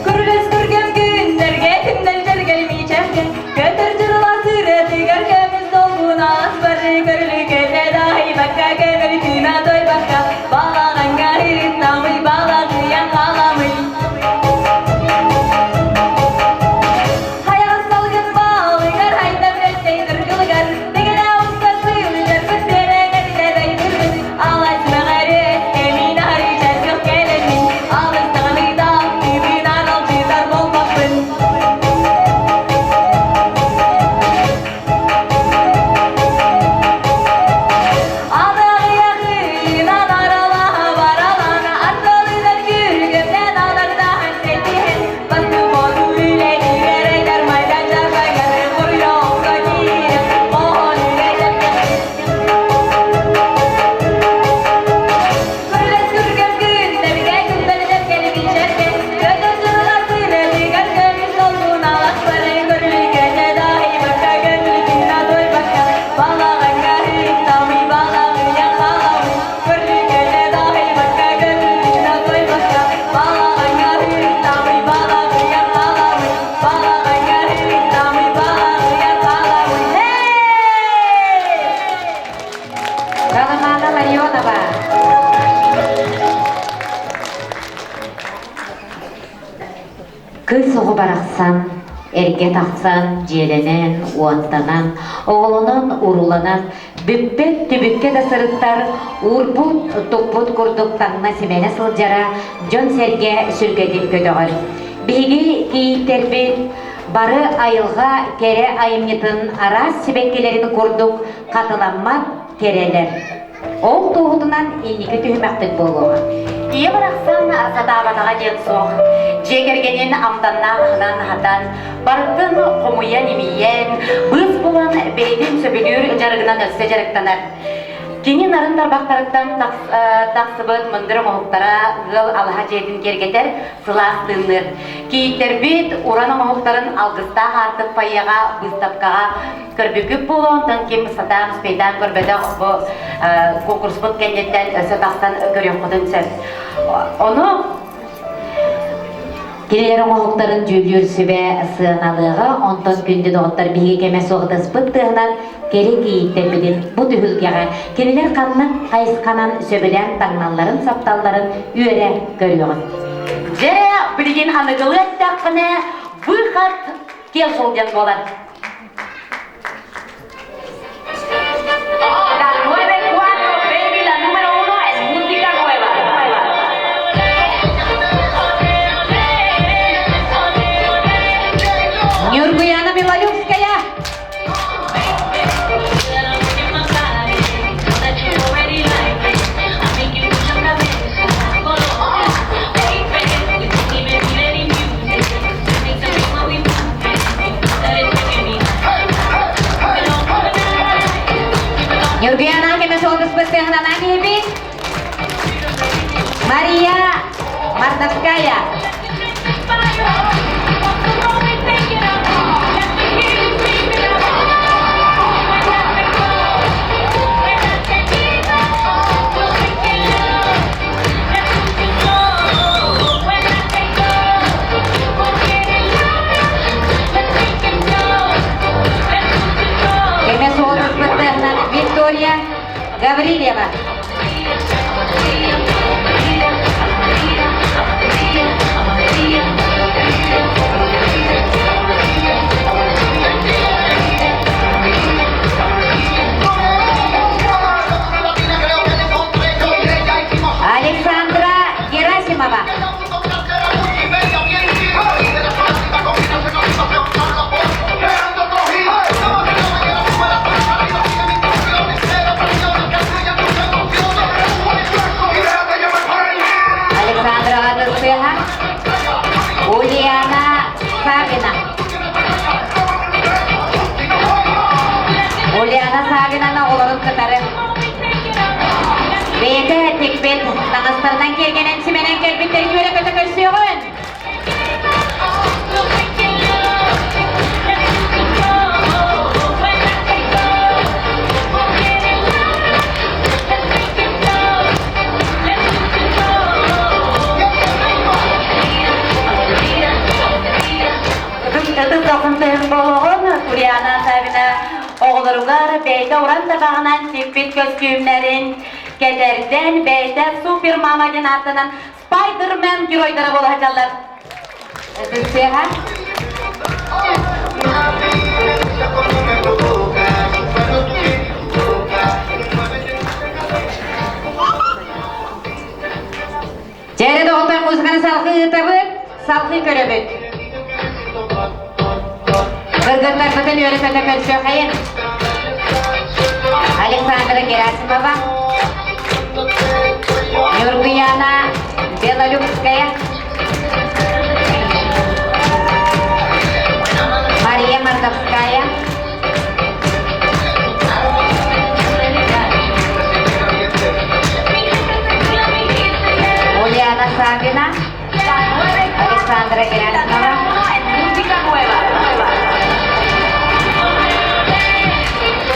Күрүлэс күргэм күннэргэ, күннэрдэргэ миичэ. барахсан эргэ тахсан, дьиэлэнэн, уоттанан, оҕолонон-урууланан, бүппэт түбүккэ да сырыттар, уурбут-туппут курдук таҥна-симэнэ сылдьара дьон-сэргэ сүргэтин көтөҕөр. Биһиги кийииттэрбит бары айылҕа кэрэ айымньытын араас сибэккилэрин курдук хатыламмат кэрэлэр. Ол туоһутунан инники түһүмэхпит буолуоҕа. Ийэ барахсан сатаабатаҕа диэн суох. Дьиэ кэргэнин амтаннаах аһынан аһатан, барытын хомуйан-имийэн, быыс булан бэйэтин сөбүлүүр дьарыгынан өссө дьарыктанар. Кини нарын тарбахтарыттан тахсыбыт мындыр оҥоһуктара ыал алаһа дьиэтин киэргэтэр, сылаас тыынныыр. Кийииттэрбит уран оҥоһуктарын алгыстаах аартык фойеҕа, быыстапкаҕа көрбүккүт буолуо, онтон ким сатаан успейдаан көрбөтөх бу конкурспут кэнниттэн өссө тахсан көрүөххүтүн сөп. Ону Кинилэр оҥоһуктарын дьүүллүүр сүбэ сыаналыаҕа, онтон күндү доҕоттор биһиги кэмэ суох ытыспыт тыаһынан кэрэ кийииттэрбитин бу түһүлгэҕэ кинилэр ханнык хайысханан сөбүлээн таҥналларын-сапталларын үөрэ көрүөҕүн. Дьэ, билигин аныгылыы эттэххинэ, выход киэҥ сылдьан буолар. La 94, baby, la número uno es música nueva. Нюргуяна Белолюбская. Нюргуяна кеме солдуспут тыһынан киһибит Мария Мартовская. Кеме солдуспут тыһынан Виктория Гаврильева. Александра Герасимова. Александра Адырсыха, Ульяна Савина. Ульяна Савинаны оҕолорун кытары бэйэтэ тикпит таҥастарынан киэргэнэн симэнэн кэлбиттэрин үөрэ-көтө көрсүөҕүн. Ытык дохун тыһын болоҕун Ульяна Савина оҕолоругар бэйэтэ уран табаҕынан тикпит көстүүмнэрин кэтэрдэн бэйэтэ супер мама диэн ааттанан Спайдермен геройдара буола сылдьаллар. Ытыктыаха. Дьэрэ доҕоттор музыканы салгыы ыытабыт, салгыы көрөбүт. Кыргыттарбытын үөрэ-көтө көрсүөххэйин. Александра Герасимова, Нюргуяна Белолюбская, Мария Мордовская, Ульяна Савина, Александра Герасимова,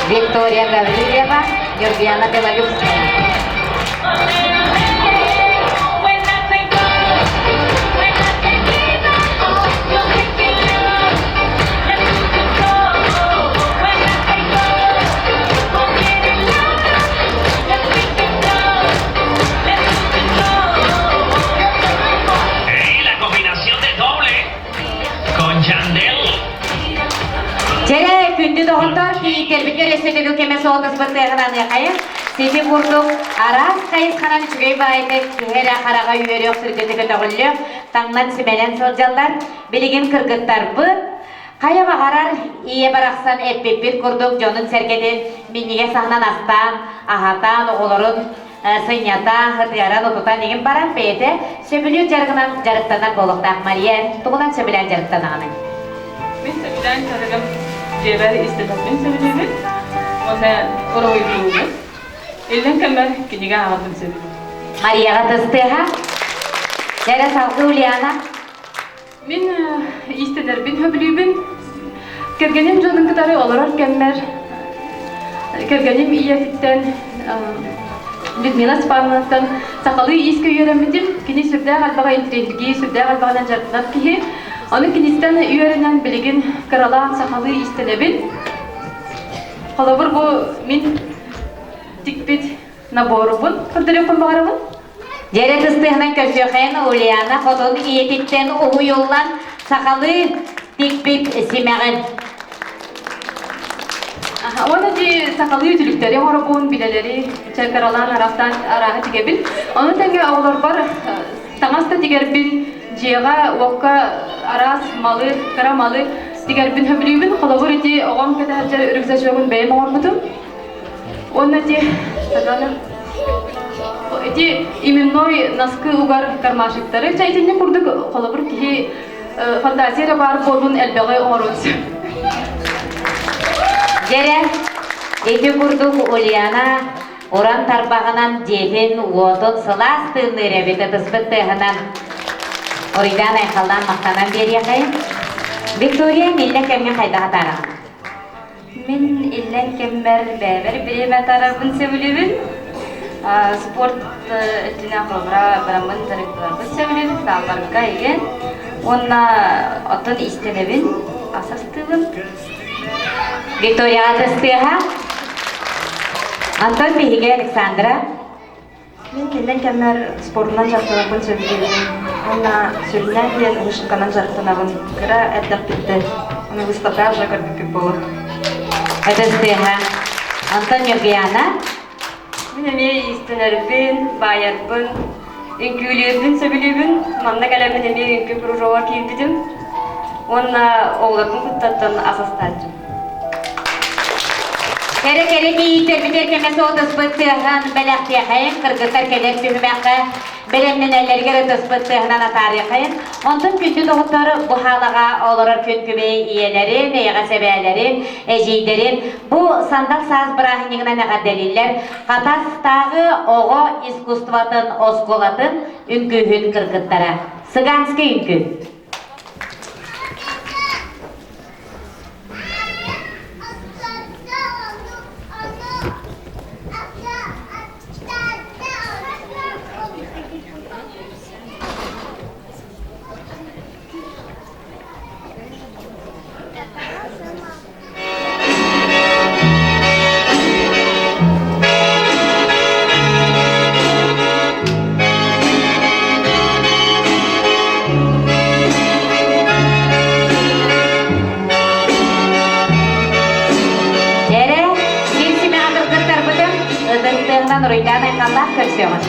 Виктория Гаврильева, Юргиана Белолюбская. Y la combinación de doble con күндү доҕоттор, кийииттэрбитигэр өссө төгүл кэмэ суолтаспыт тыаһынаныахайын. Сити курдук араас хайысханан үчүгэй баайдык киһи эрэ хараҕа үөрүөх сүргэтэ көтөҕүллүөх, таҥнан-симэнэн сылдьаллар. Билигин кыргыттарбыт хайа баҕарар ийэ барахсан эппиппит курдук дьонун-сэргэтин минньигэс аһынан астаан, аһатаан, оҕолорун сынньата, ытыаран, утутан игин баран бэйэтэ сөбүлүүр дьарыгынан дьарыктанар буолуохтаах. Мария, тугунан сөбүлээн дьарыктанаҕыный? Мин сөбүлээн дьарыгым дьиэбэр истэбэппин сөбүлүүбүн уонна уруһуйдуубун. Иллэҥ кэммэр кинигэ ааҕарбын сөбүлүүбүн. Марияҕа тыстыаха. Кэрэ салгыы Ульяна. Мин иистэнэрбин сөбүлүүбүн. Кэргэним дьонун кытары олорор кэммэр кэргэним ийэтиттэн Людмила Степановнаттан сахалыы иискэ үөрэммитим. Кини сүрдээх элбэҕи интириэһиргии, сүрдээх элбэҕинэн дьарыктанар киһи. Ону киниттэн үөрэнэн билигин кыралаан сахалыы иистэнэбин. Холобур, бу мин тикпит наборубун көрдөрүөхпүн баҕарабын. Дьэрэ тыстыһынан көрсүөххэйин Ульяна хотун ийэтиттэн уһуйуллан сахалыы тикпит симэҕин. Уонна ди сахалыы үтүлүктэри оҥоробун, билэлэри чакаралаан араастаан арааһы тигэбин. Ону тэҥэ оҕолорбор таҥас да тигэрбин, дьиэҕэ, уокка араас малы, кыра малы тигэрбин сөбүлүүбүн. Холобур ити оҕом кэтэһэрдэр рюкзачогун бэйэм оҥорбутум. Уонна ити сатана ити именной носки угар кармашиктары чэ итинник курдук холобур киһи фантазия эрэ баар буоллун элбэҕи оҥоруон сөп. Дьэрэ, ити курдук Ульяна уран тарбаҕынан дьиэтин уотун сылаас тыынныыр эбит ытыспыт тыаһынан Уруйдаан айхаллаан махтанан биэриэхэйин. Виктория миллэ кэмҥэ хайдах атаараҕын? Мин иллэҥ кэммэр бэйэбэр бириэмэ атаарарбын сөбүлүүбүн. Спорт өттүнэн холобура бараммын дьарыктанарбын сөбүлүүбүн, саалларга игин. Уонна оттон иистэнэбин, ас астыыбын. Виктория Атастыаха. Антон биһиги Александра. Мин иллэҥ кэммэр спордунан дьарыктанарбын сөбүлүүбүн уонна сүрүннээн диэн вышивканан дьарыктанабын. Кыра эрдэхпиттэн. Аны выставка уже көрбүппүт буолуо. Ытыстыаха. Антон Ньургуяна. Мин эмиэ иистэнэрбин, баайарбын, үҥкүүлүүрбүн сөбүлүүбүн. Манна кэлэммин эмиэ үҥкүү кружогар киирбитим. Уонна оҕолорбун куттаттан ас астааччым. Кэрэ-кэрэ кийииттэрбитигэр кэмэ суотуспут тыаһын бэлэхтиэхэйин, кыргыттар кэлэр түһүмэххэ бэлэмнэнэллэригэр ытыспыт тыаһынан атаарыахайын. Онтон күндү доҕоттор бу хаалаҕа олорор күн күбэй ийэлэрин, эйэҕэс эбээлэрин, эдьиийдэрин бу сандал саас бырааһынньыгынан эҕэрдэлииллэр Хатастааҕы оҕо искусствотын оскуолатын үҥкүүһүт кыргыттара. Цыганский үҥкүү. Дьэрэ, сир симэҕэ кыргыттарбытын ытыс тыаһынан уруйдаан айхаллаах көрсүөҕүн.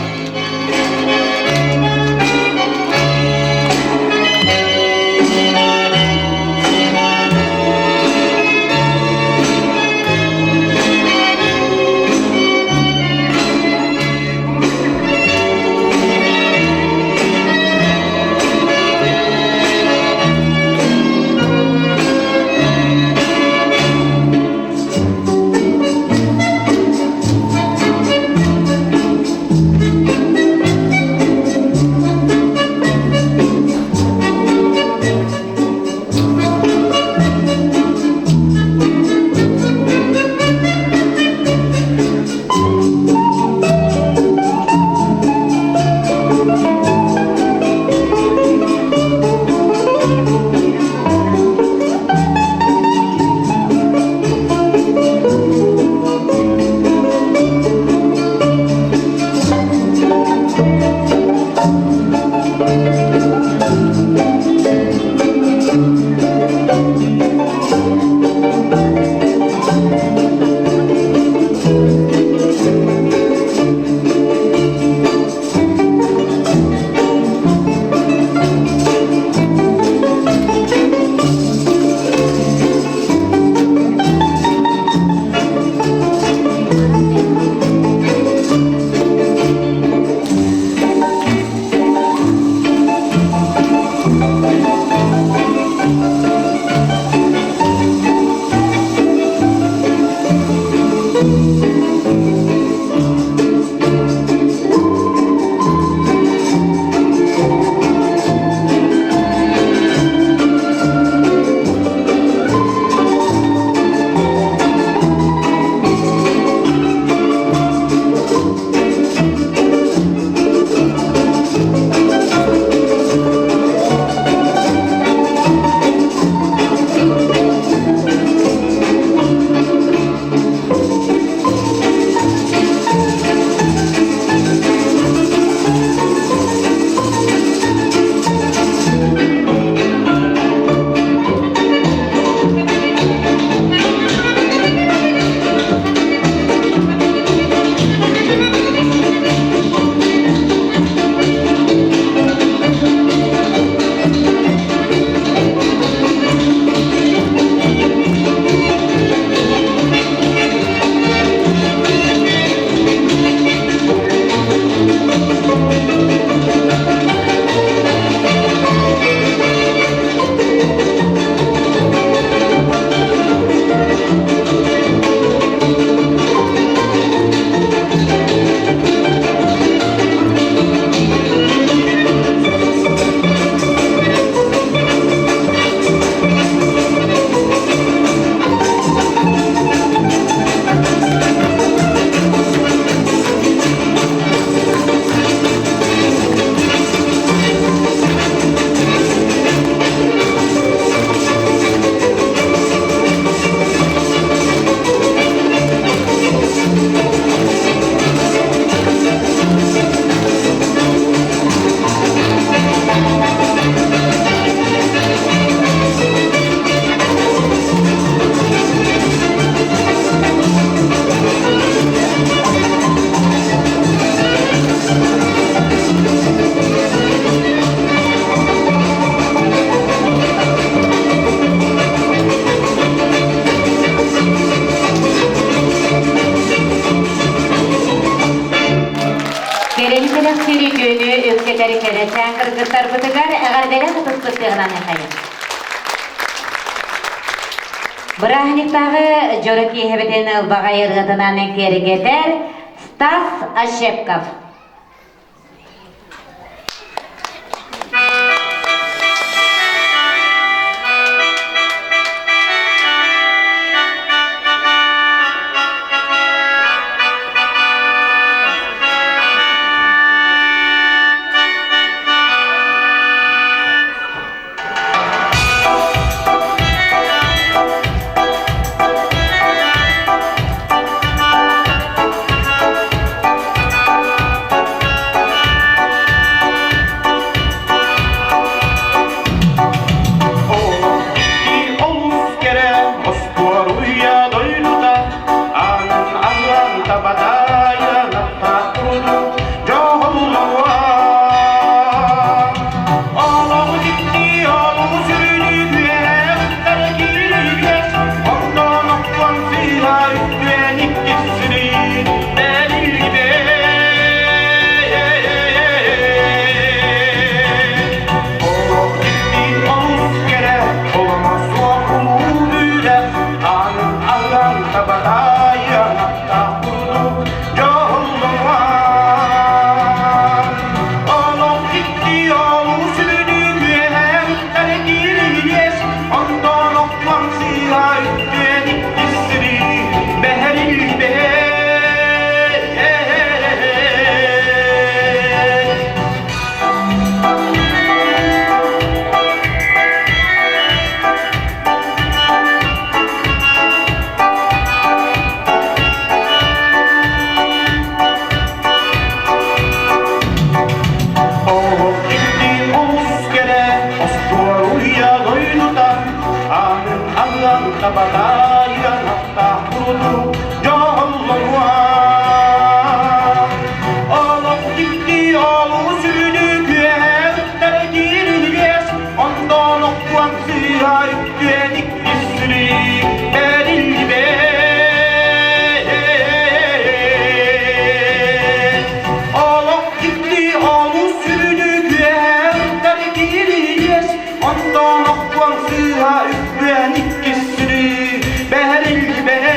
кэлэр кэрэчээн кыргыттарбытыгар эҕэрдэлээх ытыспыттыаҕынан эхэйин. Бырааһынньыктааҕы дьоро киэһэбитин ылбаҕай ырыатынан киэргэтэр Стас Ощепков. Олус кэрэ остуоруйа дойдута аанын аһыан табатайан аттаах дьоһуннуа Олоҕу дьикти олугу сүрүнү үөһэ кииригэс онтон охтон сыыһа үттүөн иккис сүрүн бэриллибэт Олох дьикти олус кэрэ оломо суох улуу үрэх аанын аһыан табатайан аттаах курдук дьоллонуо Олох икки олус сүрүнү үөһэ үттэрэ киириэс онтон охтон сыыһа үттүөн иккис сири бэһэриллибэт. Олох икки олус кэрэ остуоруйа дойдута аанын аһыан табатайан аттаах курдук дьоллонуо. Олох икки олус сүрүнү күөһэ киирилиэс онтон охтуан сыыһа үктүөн иккис сүрү бэриллибэт. Олох дьикти олус сүрүнү күөһэ киириэс онтон охтуон сыыһа үктүөн иккис сүрү бэриллибэт.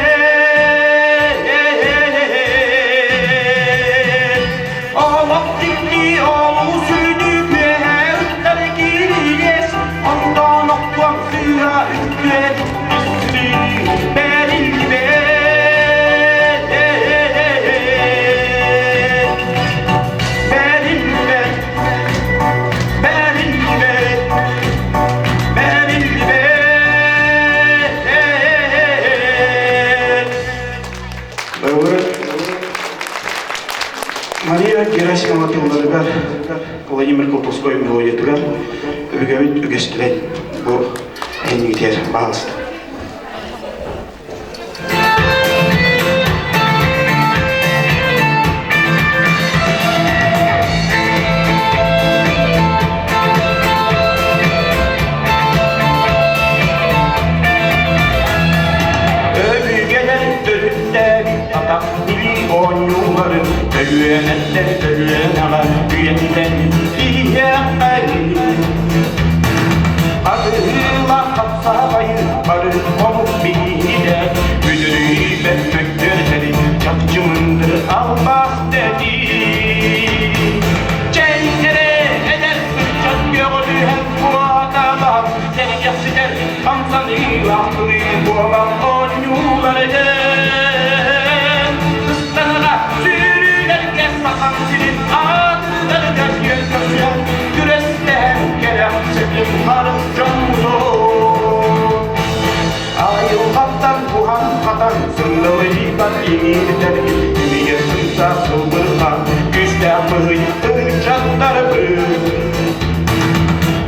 Олох дьикти олус сүрүнү күөһэ киириэс онтон охтуон сыыһа үктүөн иккис сүрү бэриллибэт. Бэриллибэт, бэриллибэт, бэриллибэт. Мария Герасимова тылларыгар Владимир Колтовской мелодиятыгар өбүгэбит үгэстэрин бу эһинигитигэр баалыста. Өбүгэлэр төрүттээбит атах билии оонньууларын өлүөнэттэн өлүөнэҕэ үйэттэн иһиэххэ Атыылах хапсаҕайы бары омук биһигэ бүдүрүйбэт мөккүөрдэри чахчы мындыр албас дэтии. Чэйдэрэ эдэр ыччат көҕүлүһэн куоталаһан сэргэхситэр хамсаныылаах тылыы буолан оонньуулар эдэн. Ыстанаҕа сүүрүүлэргэ сахан сирин аатырдарыгар үөн көрсүһэн күрэстэһэн кэрэхсэтин бары дьоммутун. Айылҕаттан буһан-хатан сындалыйбат иҥиирдэр имигэ сымса сылбырҕа күүстээх быһый ыччаттарбыт.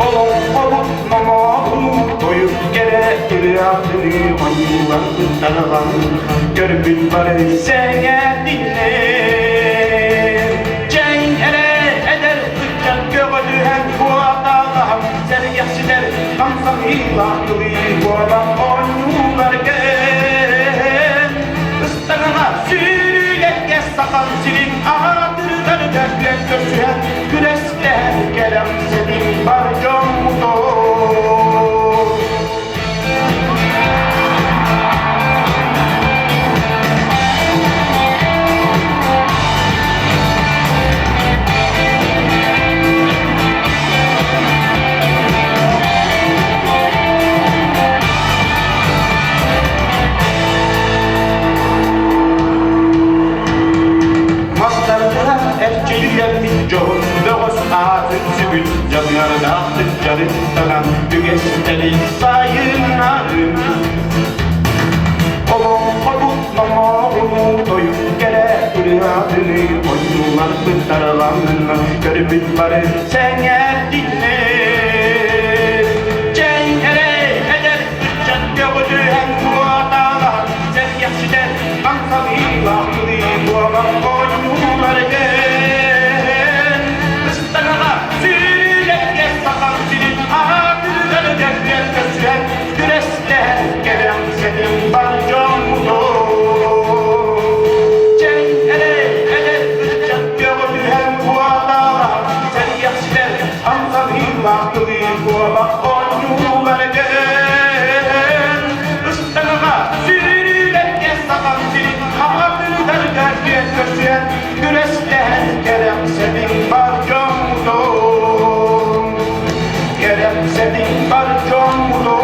Олоҥхобут номоҕун тойук кэрэ ырыатыныы ойуулан таҥалан көрбүт бары сэҥээрдиннэр. Чэҥ эрэ эдэр ыччат көҕүлүһэн куоталаһан сэргэхситэр хамсаныылаах тылыы буолан оонньууларга ыстаҥаҕа сүүрүүлэргэ сахан сирин аатырдарыгар күөн көрсүһэн күрэстэһэн. Оонньууларбыт тараланна, көрбүт бары сэҥээрдиннэр. Чэй эрэ, эдэр ыччат көҕүтүһэн куоталаһан, сэргэхситэн хамсаныылаах кылыы куобах оонньууларгын. Ыстаҥаҕа сүүрүүлэргэ сахам сирин аатырдарыгар көрсүһэн, күрэстэһэн кэрэхсэтин бар дьоммутун. Чэй эрэ, эдэр ыччат көҕүтүһэн куоталаһан, сэргэхситэр хамсаныылаах кылыы куобах оонньууларгын. Ыстаҥаҕа сүүрүүлэргэ сахам сирин аатырдарыгар көрсүһэн, күрэстэһэн кэрэхсэтин бар дьоммутун. Кэрэхсэтин бар дьоммутун.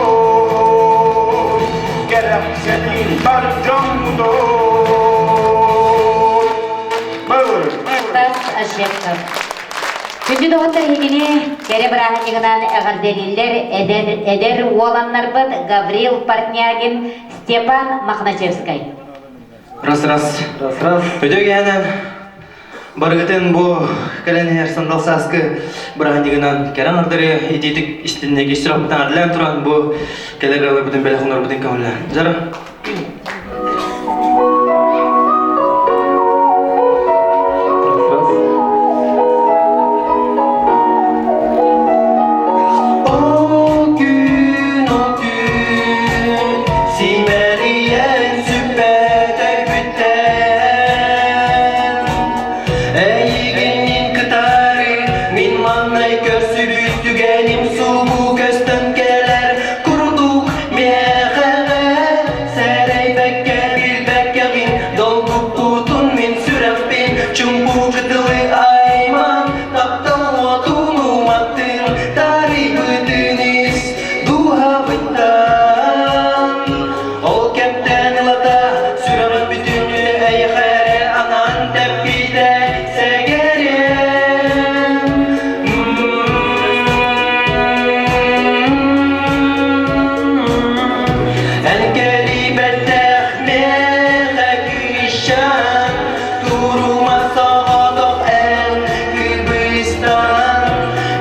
Кэрэхсэтин бар дьоммутун. Стас Ощепков. Күндү доҕоттор эһигини кэрэ бырааһынньыгынан эҕэрдэлииллэр эдэр, эдэр уоланнарбыт Гаврил Портнягин, Степан Мохначевскай. Раз раз. Раз раз. Өтө кэһэнэн барыгытын бу кэлэн иһэр сандал сааскы бырааһынньыгынан кэрэ аҥардары итиитик истинник истирэхпитин арылаан туран бу кэлэр ыалларбытын бэлэх онорбутун көҥүллээн. Жара. О күн, о күн, симэлийэн сүппэтэ бүттэн. Эйигин мин кытары, мин маҥнай көрсүбүт түгэним субу көстөн кэлэр курдук миэхэҕэ сэрэйбэккэ билбэккэҕин долгуппутун мин сүрэхпин чуҥкук кытылы айман таптал уотун уматтын тарыйбытын ис дууһабыттан ол кэмтэн ылата сүрэҕим бүтүннүү эйиэхэ эрэ анаан тэппитэ сэгэриэм. Эн кэлибэтэх миэхэ күүшэн Турума соҕотох эн кыбыстан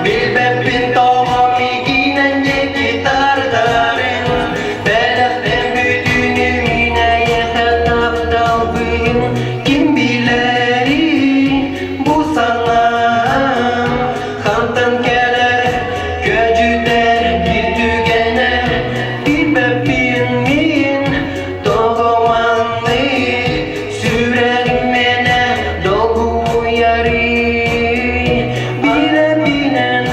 Билбэппин тоҕо миигинэн диэки тардарын Бэлэхтэн бүтүнү мин эйиэхэ тапталбын Ким билэрий бу санаам Хантан кэлэр көдьүтэр биир түгэнэ Билбэппин мин тоҕо маннык Сүрэҕим мэнэ долгуйарый Билэбинэн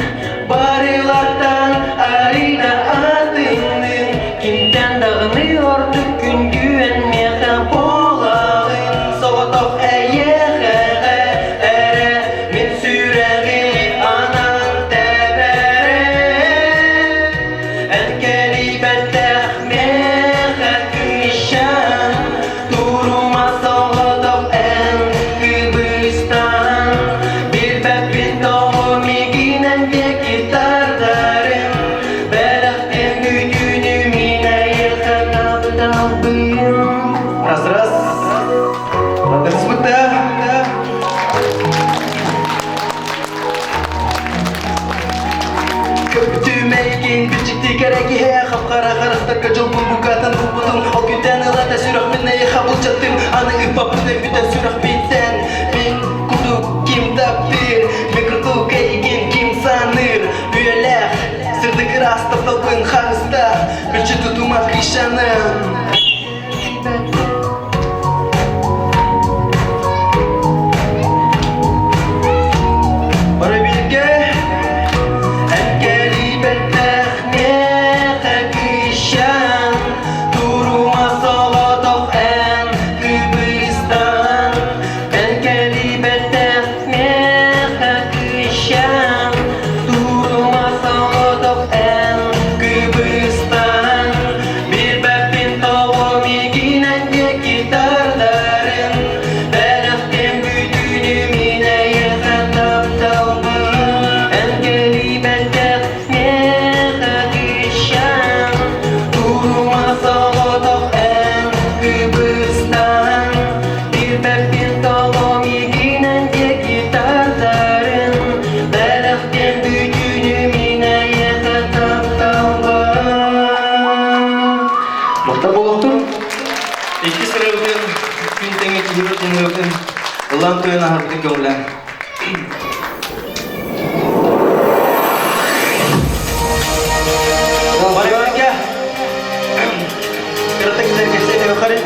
барылартан арыйда атыннын Кимтэн даҕаны ордук күндү эн миэхэ буолаҕын Соҕотох эйиэхэҕэ эрэ мин сүрэҕим анаан тэбэрэ Эн кэлибэтэх миэхэ кыысчаан Турума соҕотох эн кыбыстан Билбэппин тоҕо миигинэн диэки тардарын Бэлэхтэн бүтүнү мин эйиэхэ тапталбын Раз раз. Радырсыбыта. Көптүмэйгин бичикти кэрэ киһи хап-хара харахтарга дьолбун букатын булбутум Ол күнтэн ылата сүрэхпин эйиэхэ былдьаттым Аны ыппаппын өйбүтэн сүрэхпиттэн Мин курдук ким таптыыр Мин курдук эйигин ким саныыр Үйэлээх сырдык ыраас тапталбын харыста Мүччү тутума Кришаным Барабилгэ Эҥкэлийбэтэх миэхэ кыысчаан Турума соҕотох эн кыбыстан. Иккис ырыабытын күн тэҥэ киһи ырыабытын ылан туйан аһарбытын көҥүлээн. Барыга кыратык сэргэсэ хары.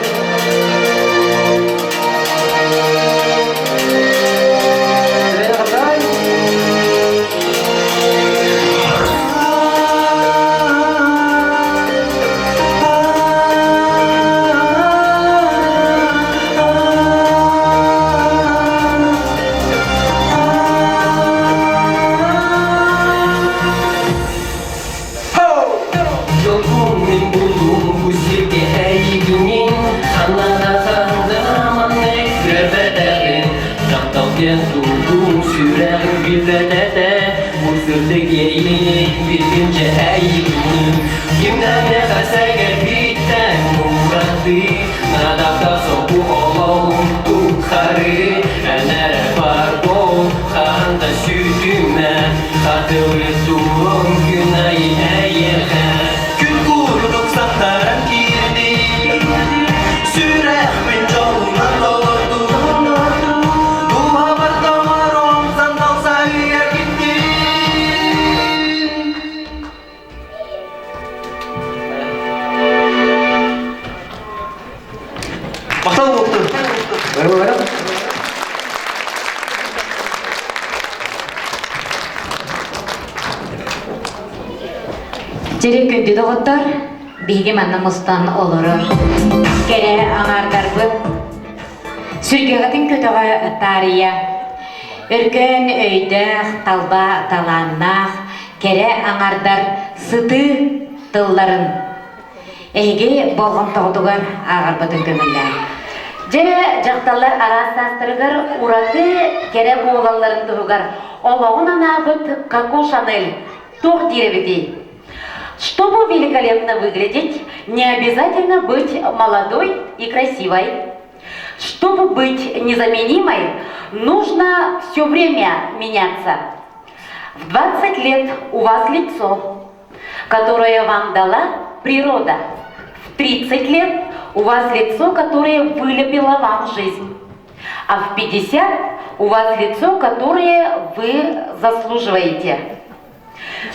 Жолбун мин булдум бу сиргэ эйигинин Ханна ханна көрбөтөҕүн Таптал диэн тугун сүрэҕин билбэтэтэ Бу сырдык иэйиин билгинчэ эйигинин Кимнэн эхэсэгэрбиттэн муратыы Надавта сопу олоҕум тухары Эн эрэ бар бол хаһан да сүтүмэ Хатылы туруом күн айы эйиэхэ Күн курдук сахтаран киирди Сүрэхпин дьолунан толордум Дууһабар тоҥорум сандал саһыйа киттин Махтал буолтун. Дьири күндү доҕоттор, биһиги манна мустан олорор кэрэ аҥаардарбыт сүргэҕитин көтөҕө таарыйа өркөн өйдөөх, талба талааннаах кэрэ аҥардар сытыы тылларын Эһиги болҕомтоҕутугар ааҕарбытын көҥүллээн. Дьэ, дьахталлар араас саастарыгар ураты кэрэ буолалларын туһугар олоҕун анаабыт Коко Шанель туох диир эбитий? Чтобы великолепно выглядеть, не обязательно быть молодой и красивой. Чтобы быть незаменимой, нужно все время меняться. В 20 лет у вас лицо, которое вам дала природа. В 30 лет у вас лицо, которое вылепило вам жизнь. А в 50 у вас лицо, которое вы заслуживаете.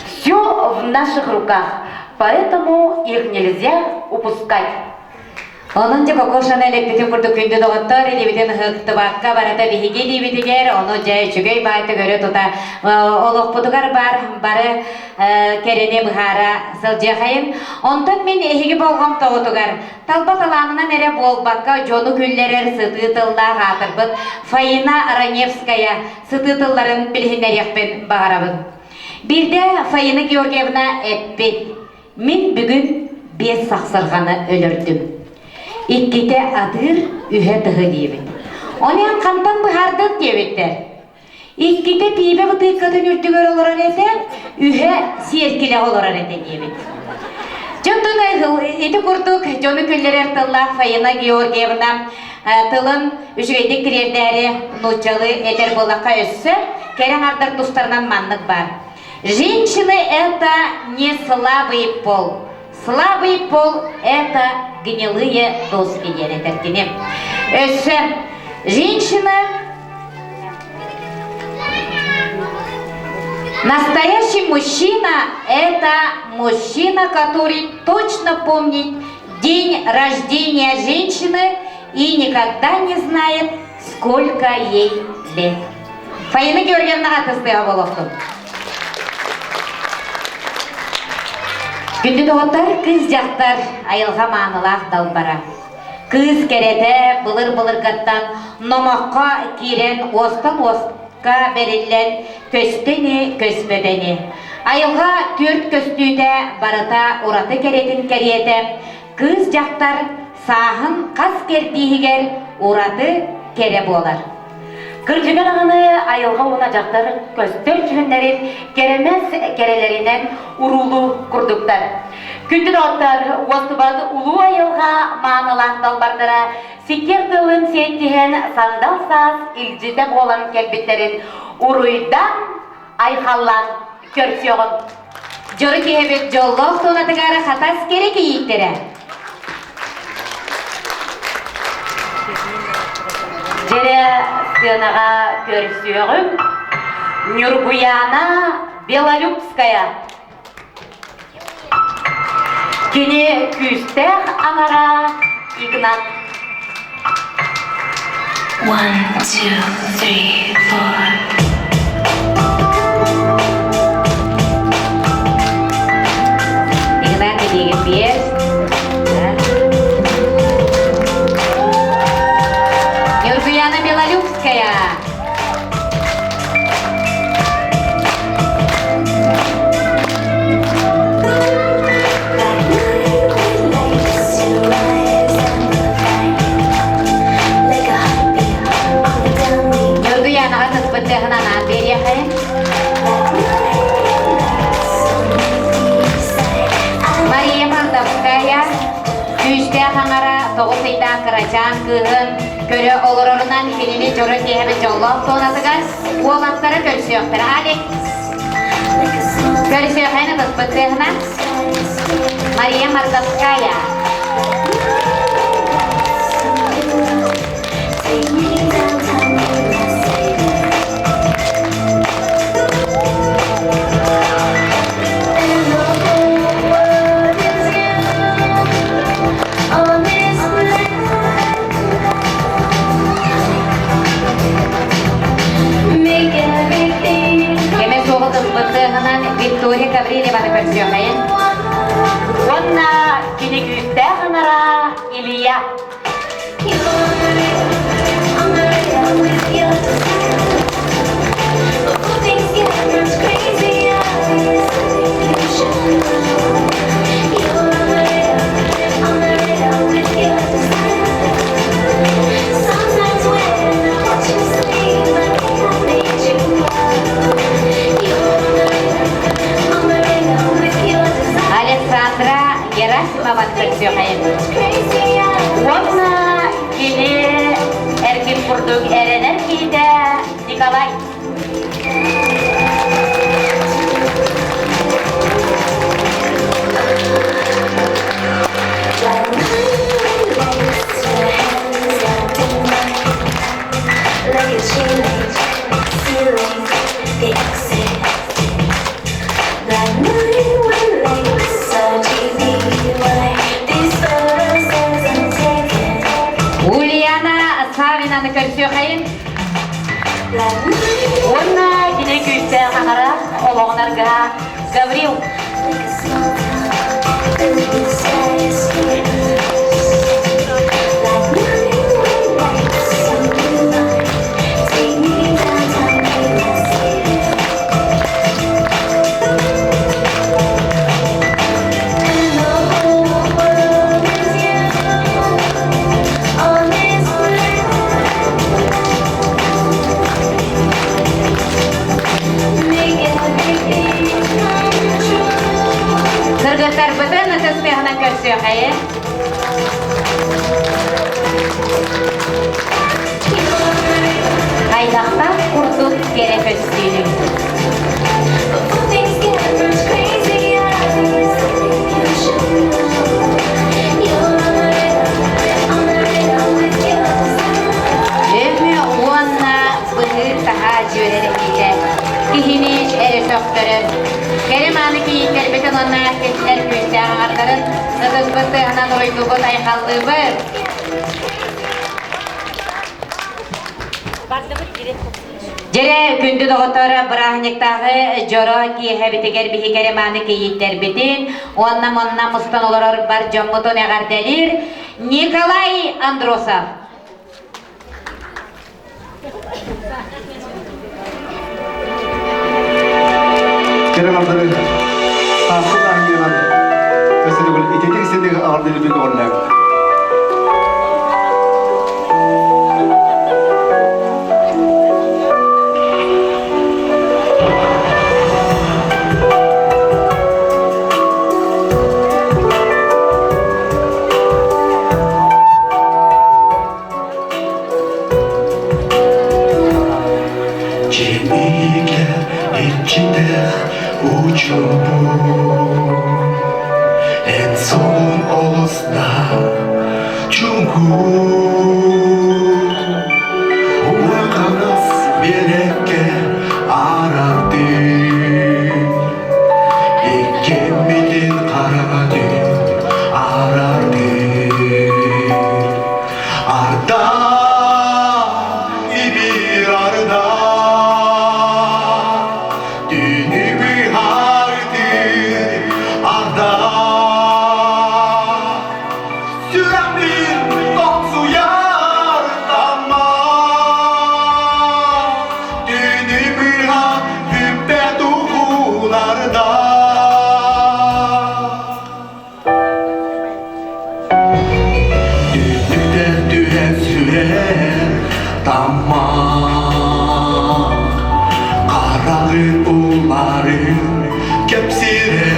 Все в наших руках, поэтому их нельзя упускать. Онон дьэ Коко Шанель эппитин курдук күндү доҕоттор, илиибитин ыһыктыбакка барыта биһиги илиибитигэр, ону дьэ үчүгэй баайтык өрө тута олохпутугар бар бары кэрэни быһаара сылдьыахайын. Онтон мин эһиги болҕомтоҕутугар талба талаанынан эрэ буолбакка дьону күллэрэр сытыы тыллаах аатырбыт Фаина Раневская сытыы тылларын билиһиннэриэхпин баҕарабын. Биирдэ Фаина Георгиевна эппит Мин бүгүн биэс сахсырҕаны өлөрдүм. Иккитэ атыыр, үһэ тыһы диэбит. Онон хантан быһаардын диэбиттэр. Иккитэ пиибэ бытыыккатын үрдүгэр олорор этэ, үһэ сиэркилэҕэ олорор этэ диэбит. Дьонтон ити курдук дьону күллэрэр тыллаах Фаина Георгиевна тылын үчүгэйдик тириэрдээри нууччалыы этэр буоллахха өссө кэрэ аҥардар тустарынан маннык баар. Женщины это не слабый пол. Слабый пол это гнилые доски диэн этэр кини. Өссө женщина Настоящий мужчина – это мужчина, который точно помнит день рождения женщины и никогда не знает, сколько ей лет. Фаина Георгиевна атыстыга болоқтун. Күндү доҕоттор, кыыс дьахтар айылҕа маанылаах далбара. Кыыс кэрэтэ былыр-былыргаттан номоххо киирэн уостан уоска бэриллэн көстө ини, көспөтө ини. Айылҕа түөрт көстүүтэ барыта ураты кэрэтин кэриэтэ кыыс дьахтар сааһын хас кэрдииһигэр ураты кэрэ буолар. Кырдьыга даҕаны айылҕа уонна дьахтар көстөр дьүһүннэрин кэрэмэс кэрэлэринэн уруулуу курдуктар. Күндү доҕоттор, уостубат улуу айылҕа маанылаах далбардара сиккиэр тылын сиэттиһэн сандал саас илдьитэ буолан кэлбиттэрин уруйдан, айхаллаан көрсүөҕүҥ. Дьоро киһибит дьоллоох туонатыгар хатас кэрэ кийииттэрэ. Дьэрэ сыанаҕа көрсүөҕүҥ Ньургуйаана Белолюбская. Кини күүстээх аҥара Игнат. One, two, three, four. Игнат билигин биэс. Ньургуяна Белолюбская. Ньургуянаҕа сыспыт тыаһынан аан биэриэххэ. Мария Мордовская күүстээх аҥара 9 ыйдаах кырачаан кыыһын көрө олорорунан кинини дьоро киэһэбит дьоллоох туонатыгар уолаттара көрсүөхтэрэ. Алик, көрсүөххэ ытыспыт тыаһынан Мария Мордовская. Кэмэ суоҕу тылбыт тыаһынан Виктория Гаврильеваны көрсүөххэйин. Уонна кини күүстээх аҥара Илья. Александра Герасимова көрсүөххэйин. Уонна кини эргин курдук эрэнэр киһитэ Николай. Ульяна Савинаны көрсүөххэйин. Уонна кини күүстээх аҥара олоҕун аргыһа Гаврил. Кыргыттарбытын ытыс тыаһынан көрсүөххэйин. Хайдахтаах курдук кэрэ көстүүнүй. Өҥө уонна быһыы-таһаа дьүөрэлэһиитэ киһини эрэ сөхтөрөр. Кэрэ мааны кийииттэрбитин уонна кинилэр күүстээх аҥардарын ытыспыт тыаһынан уруйдуубут айхаллыыбыт. Дьэрэ, күндү доҕоттор, бырааһынньыктааҕы дьоро киэһэбитигэр биһи кэрэ мааны кийииттэрбитин уонна манна мустан олорор бар дьоммутун эҕэрдэлиир Николай Андросов. Кэрэ мардары сааскы бырааһынньыгынан өссө ититик синдик аҕардылыбын оҕоллоох. Дьиэнигэ иччитэх учуобун Эн солун олус да чуҥкур. Таммах хараҕын уларын кэпсиирэ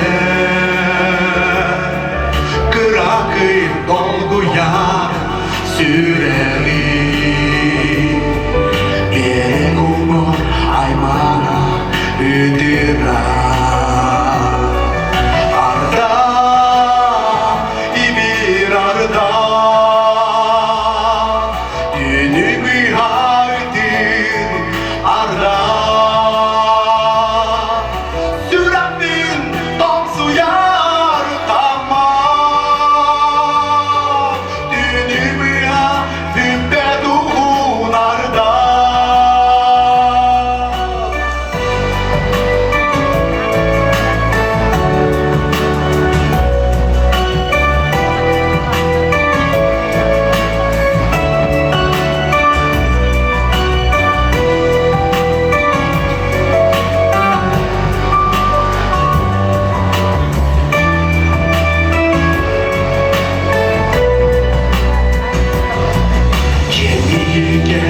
Кыракый долгуйар сүрэҕи Биэрэҥ уҥуор аймана ытыра Арда ибир арда Түүнү быһаытын арда Сүрэхпин тоҥсуйар таммах Түүнү быһа бүппэт уһун арда Дьиэнигэ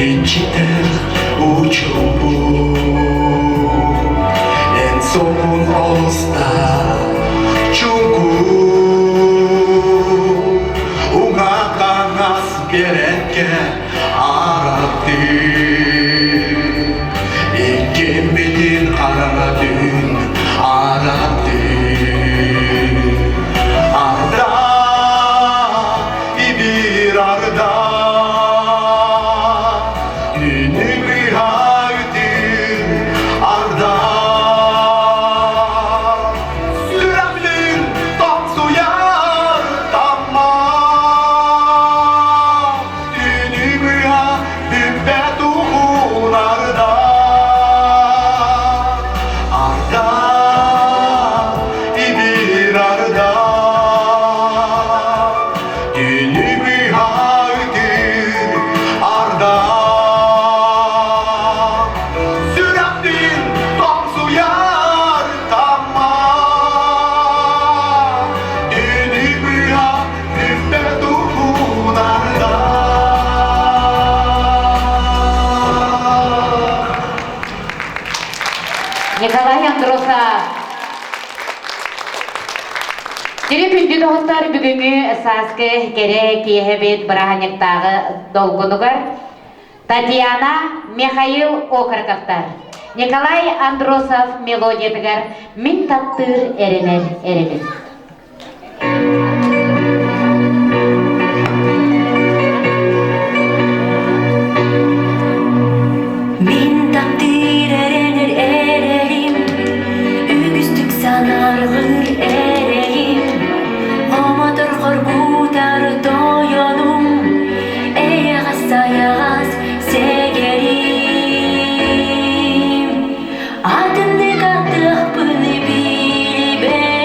иччитэх учуубут Эн сонун олуста чуҥкур Уҥа-хаҥас биэрэккэ араттыы Иккиммитин хараҥа түүн араттыы Арда ибир арда Түүнү быһа үтүр арда Сүрэхлин тоҥсуйар тамма Түүнү быһа бүппэт уһун арда Арда ибир арда Түүнү быһа үтүр арда Сүрэхпин тоҥсуйар тамма Түүнү быһа бүппэт уһун арда Николай Андросов. Тири күндү доҕоттор бүгүҥҥү сааскы кэрэ киэһэбит бырааһынньыктааҕы долгунугар Татьяна Михаил Окороковтар, Николай Андросов мелодиятыгар «Мин таптыыр эрэнэр эрэлим». Мин таптыыр эрэнэр эрэлим, үгүстүк санаарҕыыр эрэйим, хомотор хоргутар тойонум, эйэҕэс сайаҕас сэгэрим. Атыннык атыахпын билбэппин.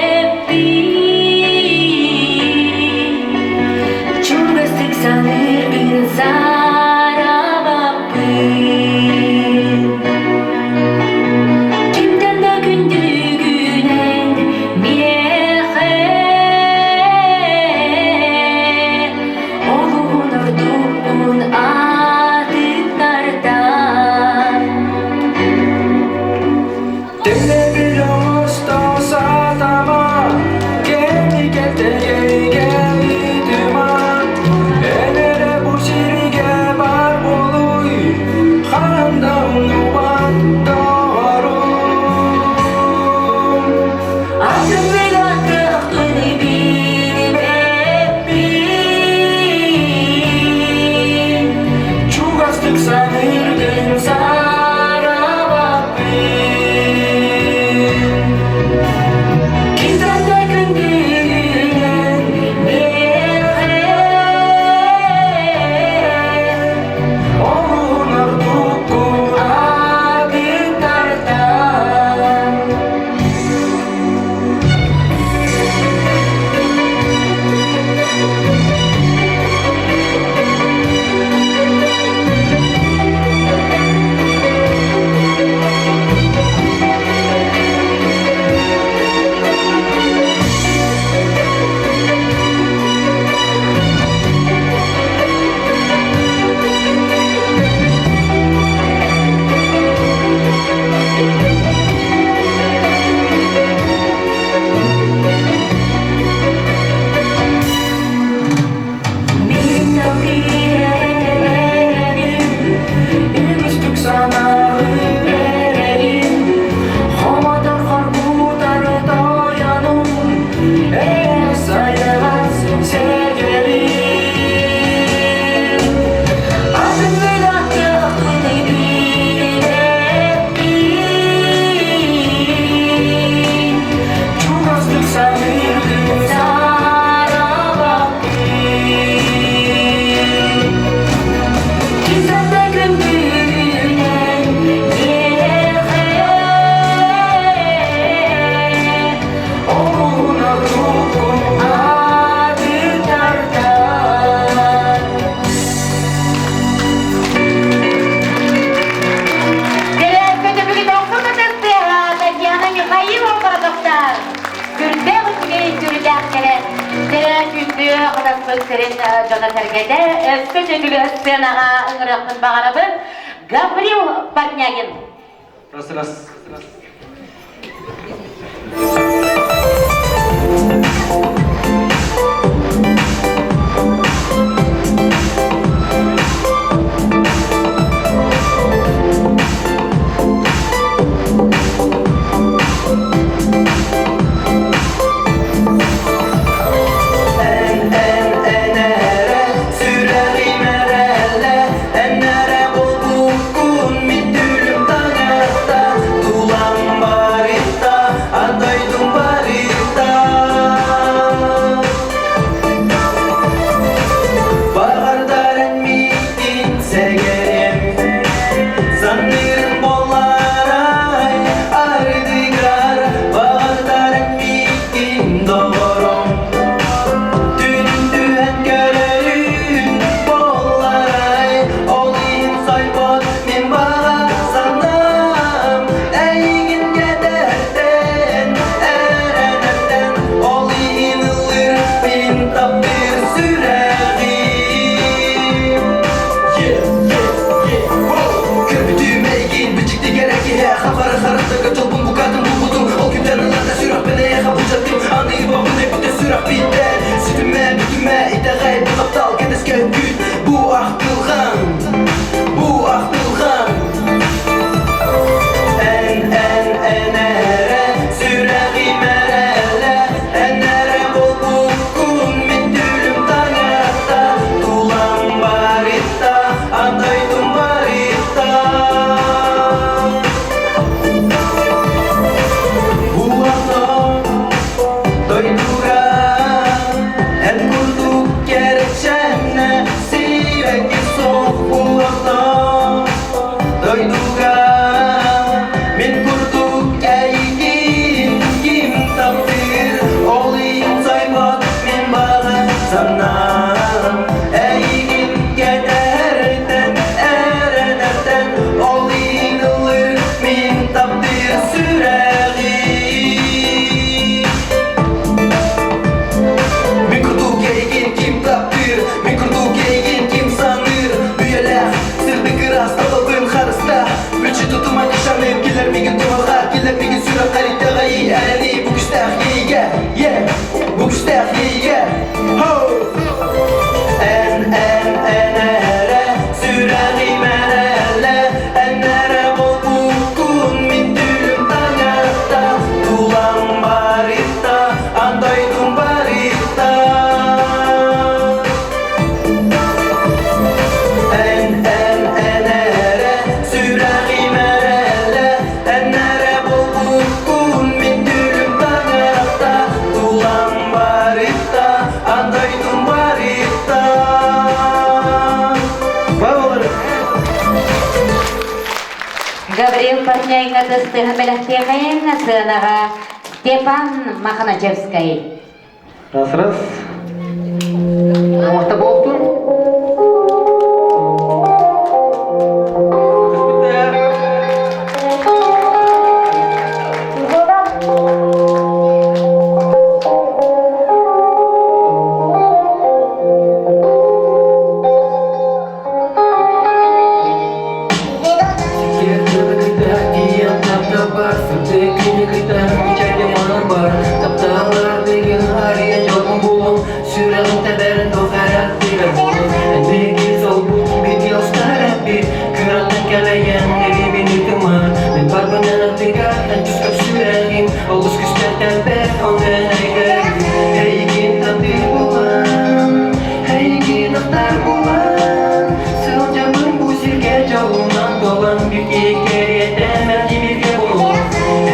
дьон-сэргэтэ өссө төгүл сценаҕа ыҥырыахпын баҕарабын Гаврил Портнягин. Раз, раз. Саннырын болларай ардыгар Бағдарын миикин доҕорум Түнүн көрөрүн болларай Ол иһин сойбот мин баҕа санаам Эйигин кэтэһэртэн эрэнэртэн Ол иһин ыллыр мин таптыыр сүрэҕим Yeah, yeah, yeah, wow Көрбүтүм эйигин бичиктигэр киһи Хабары харахтарга дьолбун букатын булбутум Ол күнтэн ылата сүрэхпин эйиэхэ былдьаттым Аны бабын эппитэ сүрэх биттэн Сүтүмэ, бүтүмэ, итэҕэй бу таптал кэтэскэ күүт Бу ахтылҕан, бу ахтылҕан Эн, эн, эн эрэ, сүрэҕим эрэлэ Эн эрэ буолбуккун мин түлүм таҥаратта Тулам барытта, андайдым барытта Буолан дойдуга эн курдук кэрэчэннэ сирэки суох буолан дойдуга мин курдук эйигин ким таптыыр ол иһин сойбот мин баҕа санаам эйигин кэтэһэртэн эрэнэртэн ол иһин ыллыр мин таптыыр сүрэҕим Мин курдук эйигин ким таптыыр, мин курдук эйигин ким саныыр Үйэлээх, сырдык ыраас тапталбын харыста Мүччү тутума нишаным, киллэр миигин тумалга Киллэр миигин сүрэххэр итэҕэйи, эрэни Бу күстээх иэйигэ, yeah, бу күстээх иэйигэ Ho! Эн, эн, эн эрэ, сүрэҕим эрэлэ Эн эрэ буолбуккун мин түлүм таҥаратта Тулам барытта, ан дойдум барытта Эн, эн, эн эрэ, сүрэҕим эрэлэ Эн эрэ буолбуккун мин түлүм таҥаратта Тулам барытта, ан дойдум барытта Гаврил Портнягиҥҥа тыстыһа бэлэхтиэхэйин сыанаҕа Степан Махначевскай. Раз, раз. Уохта буолтун. Олус күстэртэн бэр онен Эйигин татыр булан Эйигин ахтар булан Сылдьабын бу сиргэ дьолунан толан Бирге кэриэтэмэн тимиргэ буолуом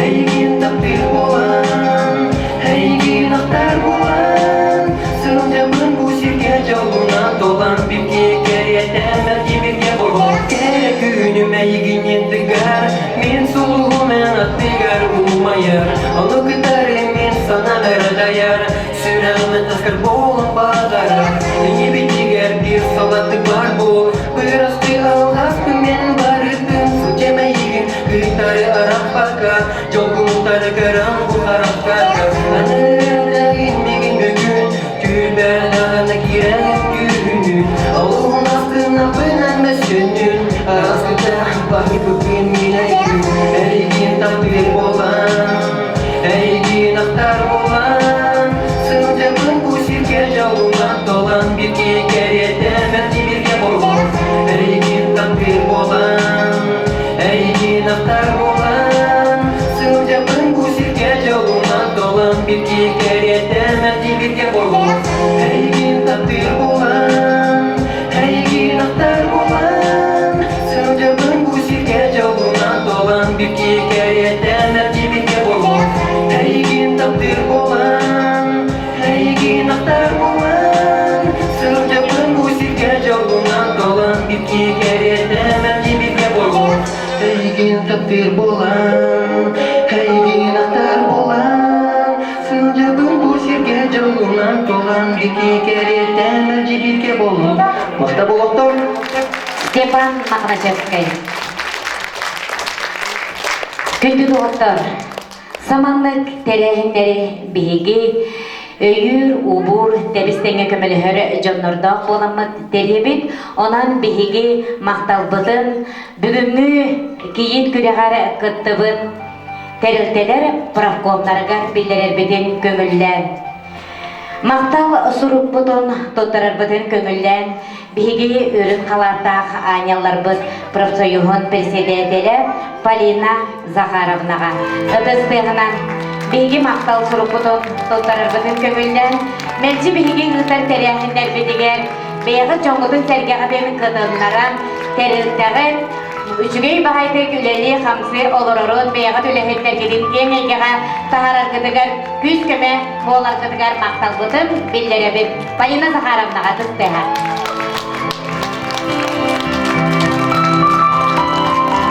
Эйигин таптыыр буолан Эйигин ахтар буолан Сылдьабын бу сиргэ дьолунан толан Бирге кэриэтэмэн тимиргэ буолуом Кэрэ күнүм эйигинин тыгар Мин сулуһум эн аттыгар умайар Ону кытары мин санам эрэ дайар Сүрэҕимин таскар буолан баҕарар Инибитигэр биир салаты бар буол Бырастыы алҕаспын мен барытын Сылдьам эйигин кыттары арахпакка Дьолгунтары көрөн бу харахтарга Аны эрдэҕин мигин бүгүн Түүнбэр даҕаны киирэн түүнүн таптыыр буолан, эйигин ахтар буолан, сылдьабын бу сиргэ дьолунан туолан, бики кэриэтэ мэлдьи бииргэ буоллун. Махта буолуохтун. Степан Мохначевскай. Күндү доҕоттор, саманнык тэрээһиннэри биһиги өйүүр, убуур, тэбис-тэҥҥэ көмөлөһөр дьоннордоох буоламмыт тэрийэбит. Онон биһиги махталбытын бүгүҥҥү кийиит күрэҕэр кыттыбыт тэрилтэлэр правкомнарыгар биллэрэрбитин көҥүллээн Махтал сурукпутун туттарарбытын көҥүллээн, биһиги үрүҥ халааттаах аанньалларбыт профсоюһун председателэ Полина Захаровнаҕа ытыс тыаһынан биһиги махтал сурукпутун туттарарбытын көҥүллээн, мэлдьи биһиги ыытар тэрээһиннэрбитигэр бэйэҕит дьоҥҥутун-сэргэҕитин кытыннаран, тэрилтэҕит үчүгэй баҕайытык үлэлии-хамсыы олорорун бэйэҕит үлэһиттэргитин киэҥ эйгэҕэ таһаараргытыгар күүс-көмө буоларгытыгар махталбытын биллэрэбит. Полина Захаровнаҕа тыстыһа.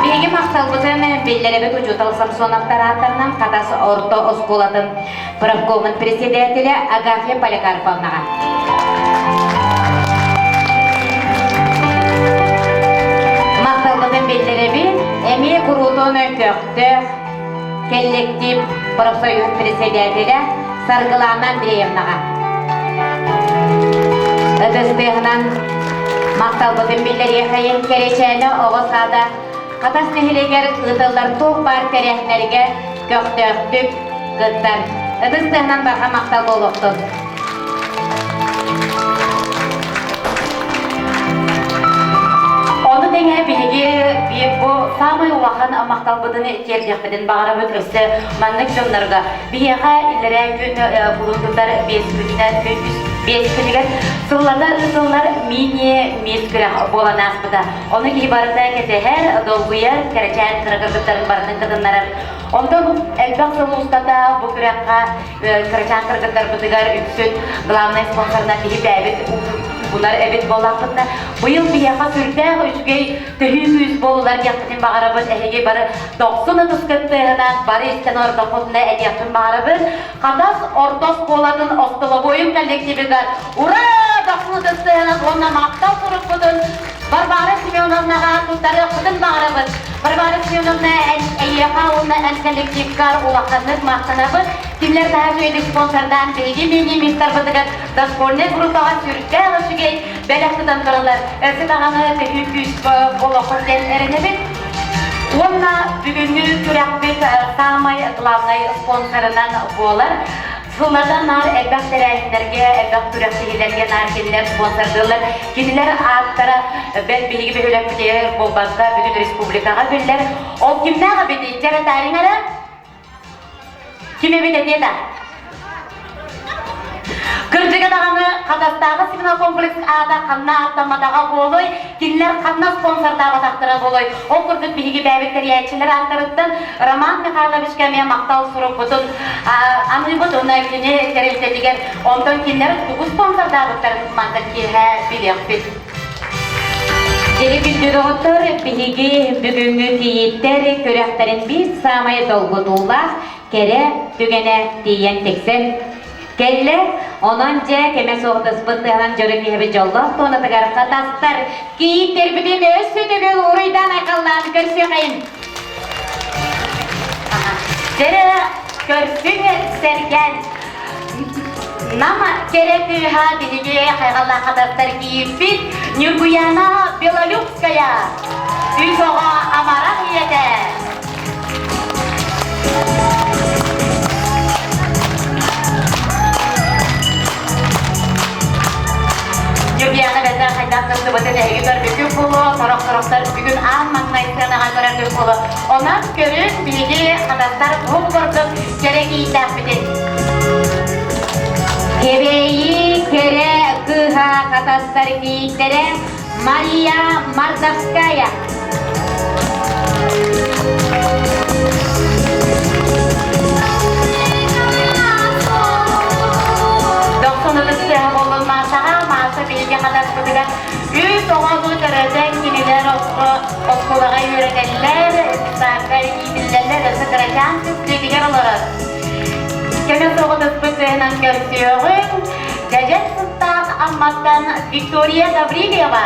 Биһиги махталбытын биллэрэбит учуутал Самсоновтар ааттарынан Хатас орто оскуолатын правкомун председателэ Агафья Поликарповнаҕа. Махталбытын биллэрэбит, эмиэ куруутун көхтөөх коллектив профсоюз председателэ Саргылана Андреевнаҕа. Ытыстыаһынан махталбытын биллэриэхэйин Кэрэчээнэ оҕо саада Хатас нэһилиэгэр ыытыллар туох баар тэрээһиннэргэ көхтөөхтүк кыттар. Ытыс тыаһынан барҕа махтал буолуохтун. Ону тэҥэ биһиги биир бу саамай улахан махталбытын тиэрдиэхпитин баҕарабыт өссө маннык дьоннорго. Биһиэхэ иллэрээ күн кулун тутар биэс күнүнэн биэс күнүгэр сыллата ыытыллар мини-мисс күрэх буолан ааспыта. Ону киһи барыта кэтэһэр, долгуйар, кэрэчээн кыра кыргыттарын барытын кытыннарар. Онтон элбэх сыл устата бу күрэххэ кырачаан кыргыттарбытыгар үксүн главнай спонсорынан биһи бэйэбит булар эбит буоллахпытына, быйыл биһиэхэ сүрдээх үчүгэй төһүү күүс буолулар диэхпитин баҕарабыт. Эһиги бары дохсун ытыскыт тыаһынан бары истэн ордоххутуна этиэхпин баҕарабын. Хатас орто оскуолатын остолобуойун коллективыгар ура! Дохсун ытыс тыаһынан уонна махтал сурукпутун Варвара Семеновнаҕа туттарыахпытын баҕарабыт. Варвара Семеновна, эн эйиэхэ уонна эн коллективкар улаханнык махтанабыт. Кинилэр таһа үчүгэйдик спонсордаан биһиги мини-мистарбытыгар дошкольнай группаҕа сүрдээх үчүгэй бэлэх тутан тураллар. Өссө даҕаны төһүү күүс олоххо диэн эрэнэбит. Уонна бүгүҥҥү күрэхпит саамай главнай спонсорынан буолар. Сыллата наар элбэх тэрээһиннэргэ, элбэх күрэхтэһиилэргэ наар кинилэр спонсордыыллар. Кинилэр ааттара бэл биһиги бөһүөлэкпитигэр буолбакка бүтүн республикаҕа биллэр. Ол кимнээх эбитий? Дьэ таарыҥ эрэ. Ким эбит этиэ да? Кырдьыга даҕаны Хатастааҕы свинокомплекс аата ханна ааттамматаҕа буолуой, кинилэр ханна спонсордаабатахтара буолуой. Ол курдук биһиги бэйэбит тэрийээччилэр ааттарыттан Роман Михайловичка эмиэ махтал сурукпутун аныыбыт уонна кини тэрилтэтигэр онтон кинилэр тугу спонсордаабыттарын мантан киэһэ билиэхпит. Дьири күндү доҕоттор, биһиги бүгүҥҥү кийииттэр күрэхтэрин биир саамай долгутуулаах кэрэ түгэнэ тиийэн тиксэн кэллэ. Онон дьэ кэмэ суох тыспыт тыаһынан дьоро киһибит дьоллоох туонатыгар хатастар кийииттэрбитин өссө төгүл уруйдаан айхаллаан көрсүөхэйин. Дьэрэ көрсүҥ сэргэн Нам кэрэ кыыһа биһиги хайҕаллаах хатастар кийииппит Ньургуяна Белолюбская үс оҕо амарах ийэтэ. Ньургуяна бэтэ хайдах кыттыбытын эһиги көрбүккүт буолуо, сорох-сорохтор бүгүн аан маҥнай сыанаҕа көрөргүт буолуо. Онон көрүҥ, биһиги хатастар бу курдук кэрэ кийииттээхпитин. Кэбээйи кэрэ кыыһа хатастар кийииттэрэ Мария Мордовская. Дохсун ытыс тыаһа буоллун Маасаҕа, Мааса биһиги хатаспытыгар үс оҕону төрөтөн кинилэр оскуолаҕа үөрэтэллэр. дьассаакка иитиллэллэр өссө кырачаан кыыс олорор. Кэмэ соҕотуспут тыһынан көрсүөҕүҥ, дьэдьэн сыттаах Амматтан Виктория Гаврильева.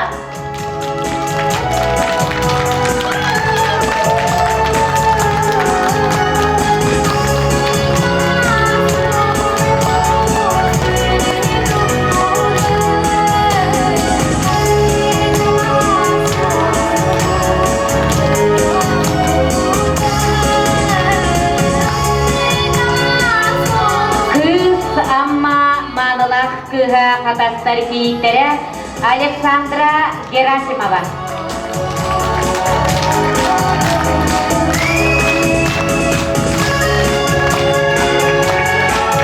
Кыыс Амма маанылаах кыыһа хатастар кийииттэрэ Александра Герасимова.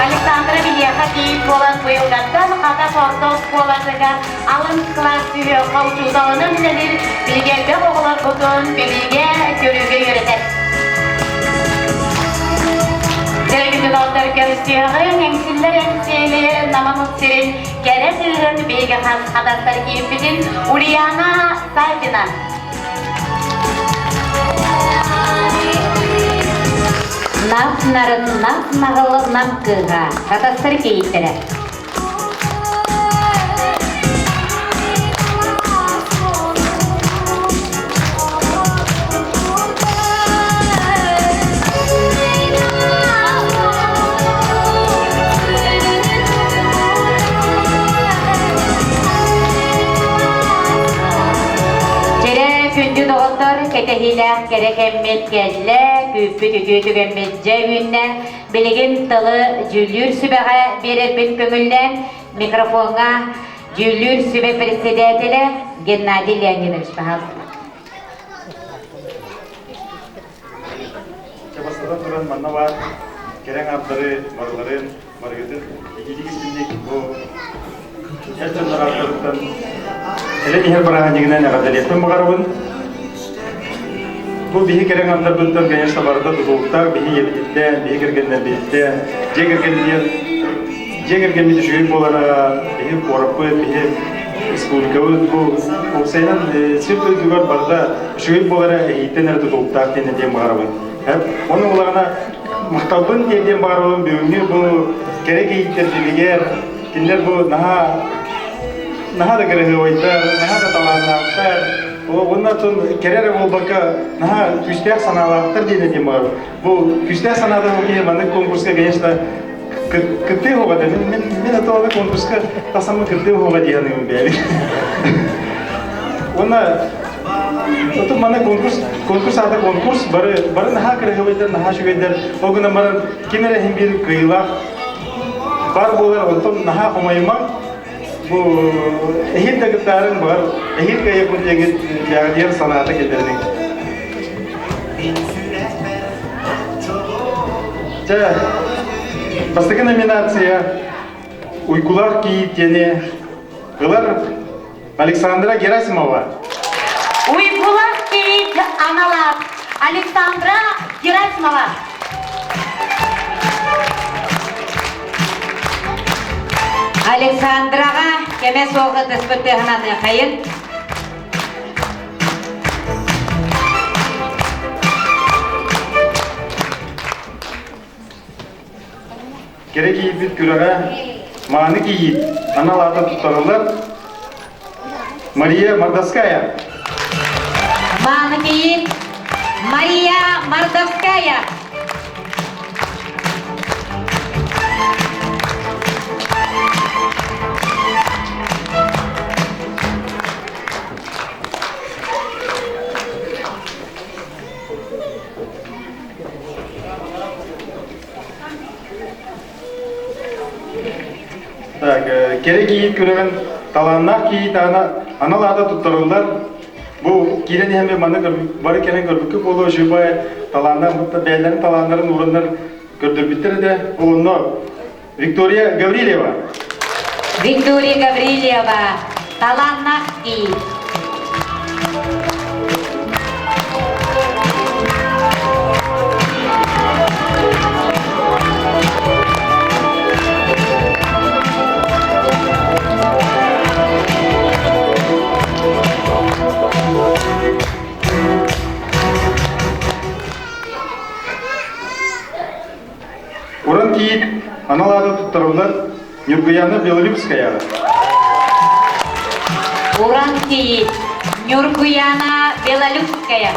Александра биһиэхэ кийиит буолан быйылгаттан Хатас орто оскуолатыгар алын кылаас сүһүөххэ учууталынан үлэлиир биһиги элбэх оҕолорбутун билиигэ, көрүүгэ үөрэтэр. Төрүтүн оттор көрүстүөҕүҥ, эҥсиллэр эҥсиэли намамыт сирин кэрэ кыыһын биһиги хас хатастар киирбитин Ульяна Саввина. Нап нарын нап наҕыл нам кыыһа хатастар кийиттэрэ. Дьэрэ күндү доҕоттор, кэтэһиилээх кэрэ кэммит кэллэ, күүппүт үтүө түгэммит дьэ үүннэ. Билигин тылы дьүүллүүр сүбэҕэ биэрэрбин көҥүллээн, микрофоҥҥа дьүүллүүр сүбэ председателэ Геннадий Леонидович, пожалуйста. Чэ, бастатан туран манна баар кэрэҥ ааттары барыларын барыгытын итиитик истинник бу эр дьоннор ааттарыттан кэлэн иһэр бырааһынньыгынан эҕэрдэлиэхпин баҕарабын. Бу биһи кэрэҥ ааттарбыттан, конечно, барыта тутулуктаах биһи ийэбититтэн, биһи кэргэннэрбититтэн, дьиэ кэргэннэр дьиэ кэргэммит үчүгэй буолара, биһи куораппыт, биһи республикабыт бу уопсайынан сир дойдугар барыта үчүгэй буолара эһииттэн эрэ тутулуктаах диэн этиэн баҕарабын. Ону улаҕана махталбын тиэрдиэн баҕарабын бүгүҥҥү бу кэрэ кийииттэр билигэр кинилэр бу наһаа наһаа да кыраһыабайдар, наһаа да талааннаахтар, уонна оттон кэрэ эрэ буолбакка наһаа күүстээх санаалаахтар диэн этиэн баҕарабын. Бу күүстээх санаалаах киһи маннык конкурска, конечно, кыттыы оҕо да мин мин мин атыланы конкурска тахсаммын кыттыы оҕо дии саныыбын бэйэбин. Уонна Оту манна конкурс, конкурс аата конкурс, бары, бары наһаа кыраһыабайдар, наһаа үчүгэйдэр. Ол гынан баран ким эрэ иһин биир кыайыылаах бар буолар, онтон наһаа хомойумаҥ. Бу эһиил да кыттаарыҥ бар, эһиил кыайыахпын диэҥит диэн санаата киллэриниҥ. Чэ, бастакы номинация Уйгулаах кийиит диэни ылар Александра Герасимова. Уйгулаах кийиит аналаах Александра Герасимова. Александраҕа кэмэ суох ытыспыт тыаһынан ыахайын. Кэрэ кийииппит күрэҕэ мааны кийиит анал аата туттарыллар Мария Мордовская. Мааны кийиит Мария Мордовская. Так, кэрэ кийиит күрэҕин талааннаах кийиит анал аата туттарыллар. Бу киирэн иһэн манна бары кэлэн көрбүккэ буолуо Жибай талааннар бэйэлэрин талааннарын ураннар көрдөрбүттэр этэ. Ол онно Виктория Гаврильева. Виктория Гаврильева, талааннаах кийиит. кийиит анал ааты туттарыллар Ньургуяна Белолюбскаяҕа. Уран кийиит Ньургуяна Белолюбская.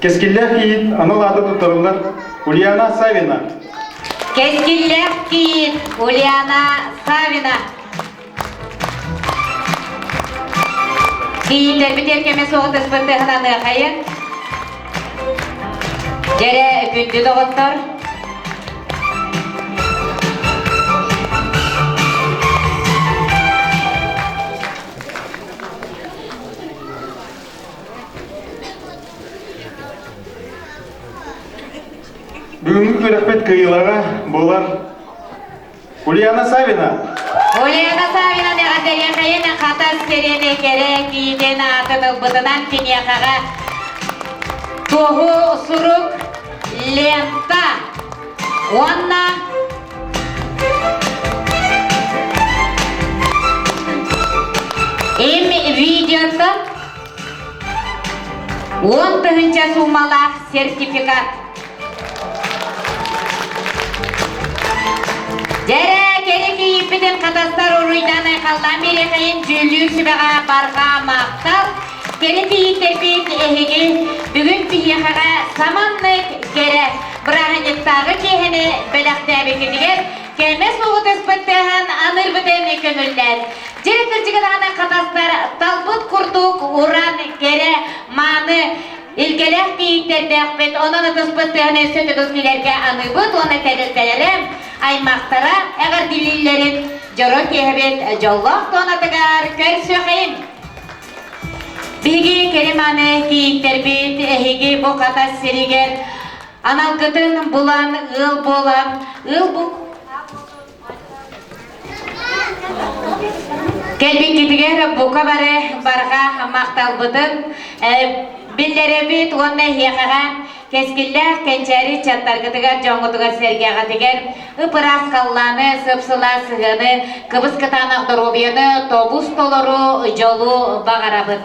Кэскиллээх кийиит анал ааты туттарыллар Ульяна Савина. Кэскиллээх кийиит Ульяна Савина. Кийииттэрбит эркэмэ суоҕутаспыт тыһананыахайын. Дьэрэ күндү доҕоттор, Бүгүҥҥү күрэхпит кыайыылааҕа буолар Ульяна Савина. Ульяна Савина эҕэрдэлиэхэйин Хатас сирин кэрэ киитин аатын ылбытынан киниэхэҕэ туоһу сурук лента уонна им видеота 10 000 суумалаах сертификат. Дьэрэ, кэри кийииппитин хатастар уруйдан айхаллаан биэриэхэйин дьүүллүүр сүбэҕэ барҕа махтал. Кэри кийииттэрбит эһиги бүгүн биһиэхэҕэ саманнык кэрэ бырааһынньыктааҕы киэһэни бэлэхтээбиккитигэр кэмэ суоҕутуспут тыаһан анырбытын көҥүллээн. Дьэрэ кырдьыга даҕаны хатастар талбыт курдук уран кэрэ мааны Илгэлээх кийииттэрдээхпит, онон ытыспыт тыаһын өссө төгүл килэргэ аныыбыт уонна тэрилтэлэрэ, аймахтара эҕэрдилииллэрин дьоро киэһэбит дьоллоох туонатыгар көрсүөхэйин! Биһиги кэри-мааны кийииттэрбит эһиги бу Хатас сиригэр аналгытын булан ыал буолан, ыал бу Кэлбиккитигэр бука бары барҕа махталбытын биллэрэбит уонна эһиэхэҕэ кэскиллээх кэнчээри ыччаттаргытыгар, дьоҥҥутугар-сэргэҕитигэр ып-ыраас халлааны, сып-сылаас сыһыаны, кыбыс кытаанах доруобуйаны, тобус толору дьолу баҕарабыт.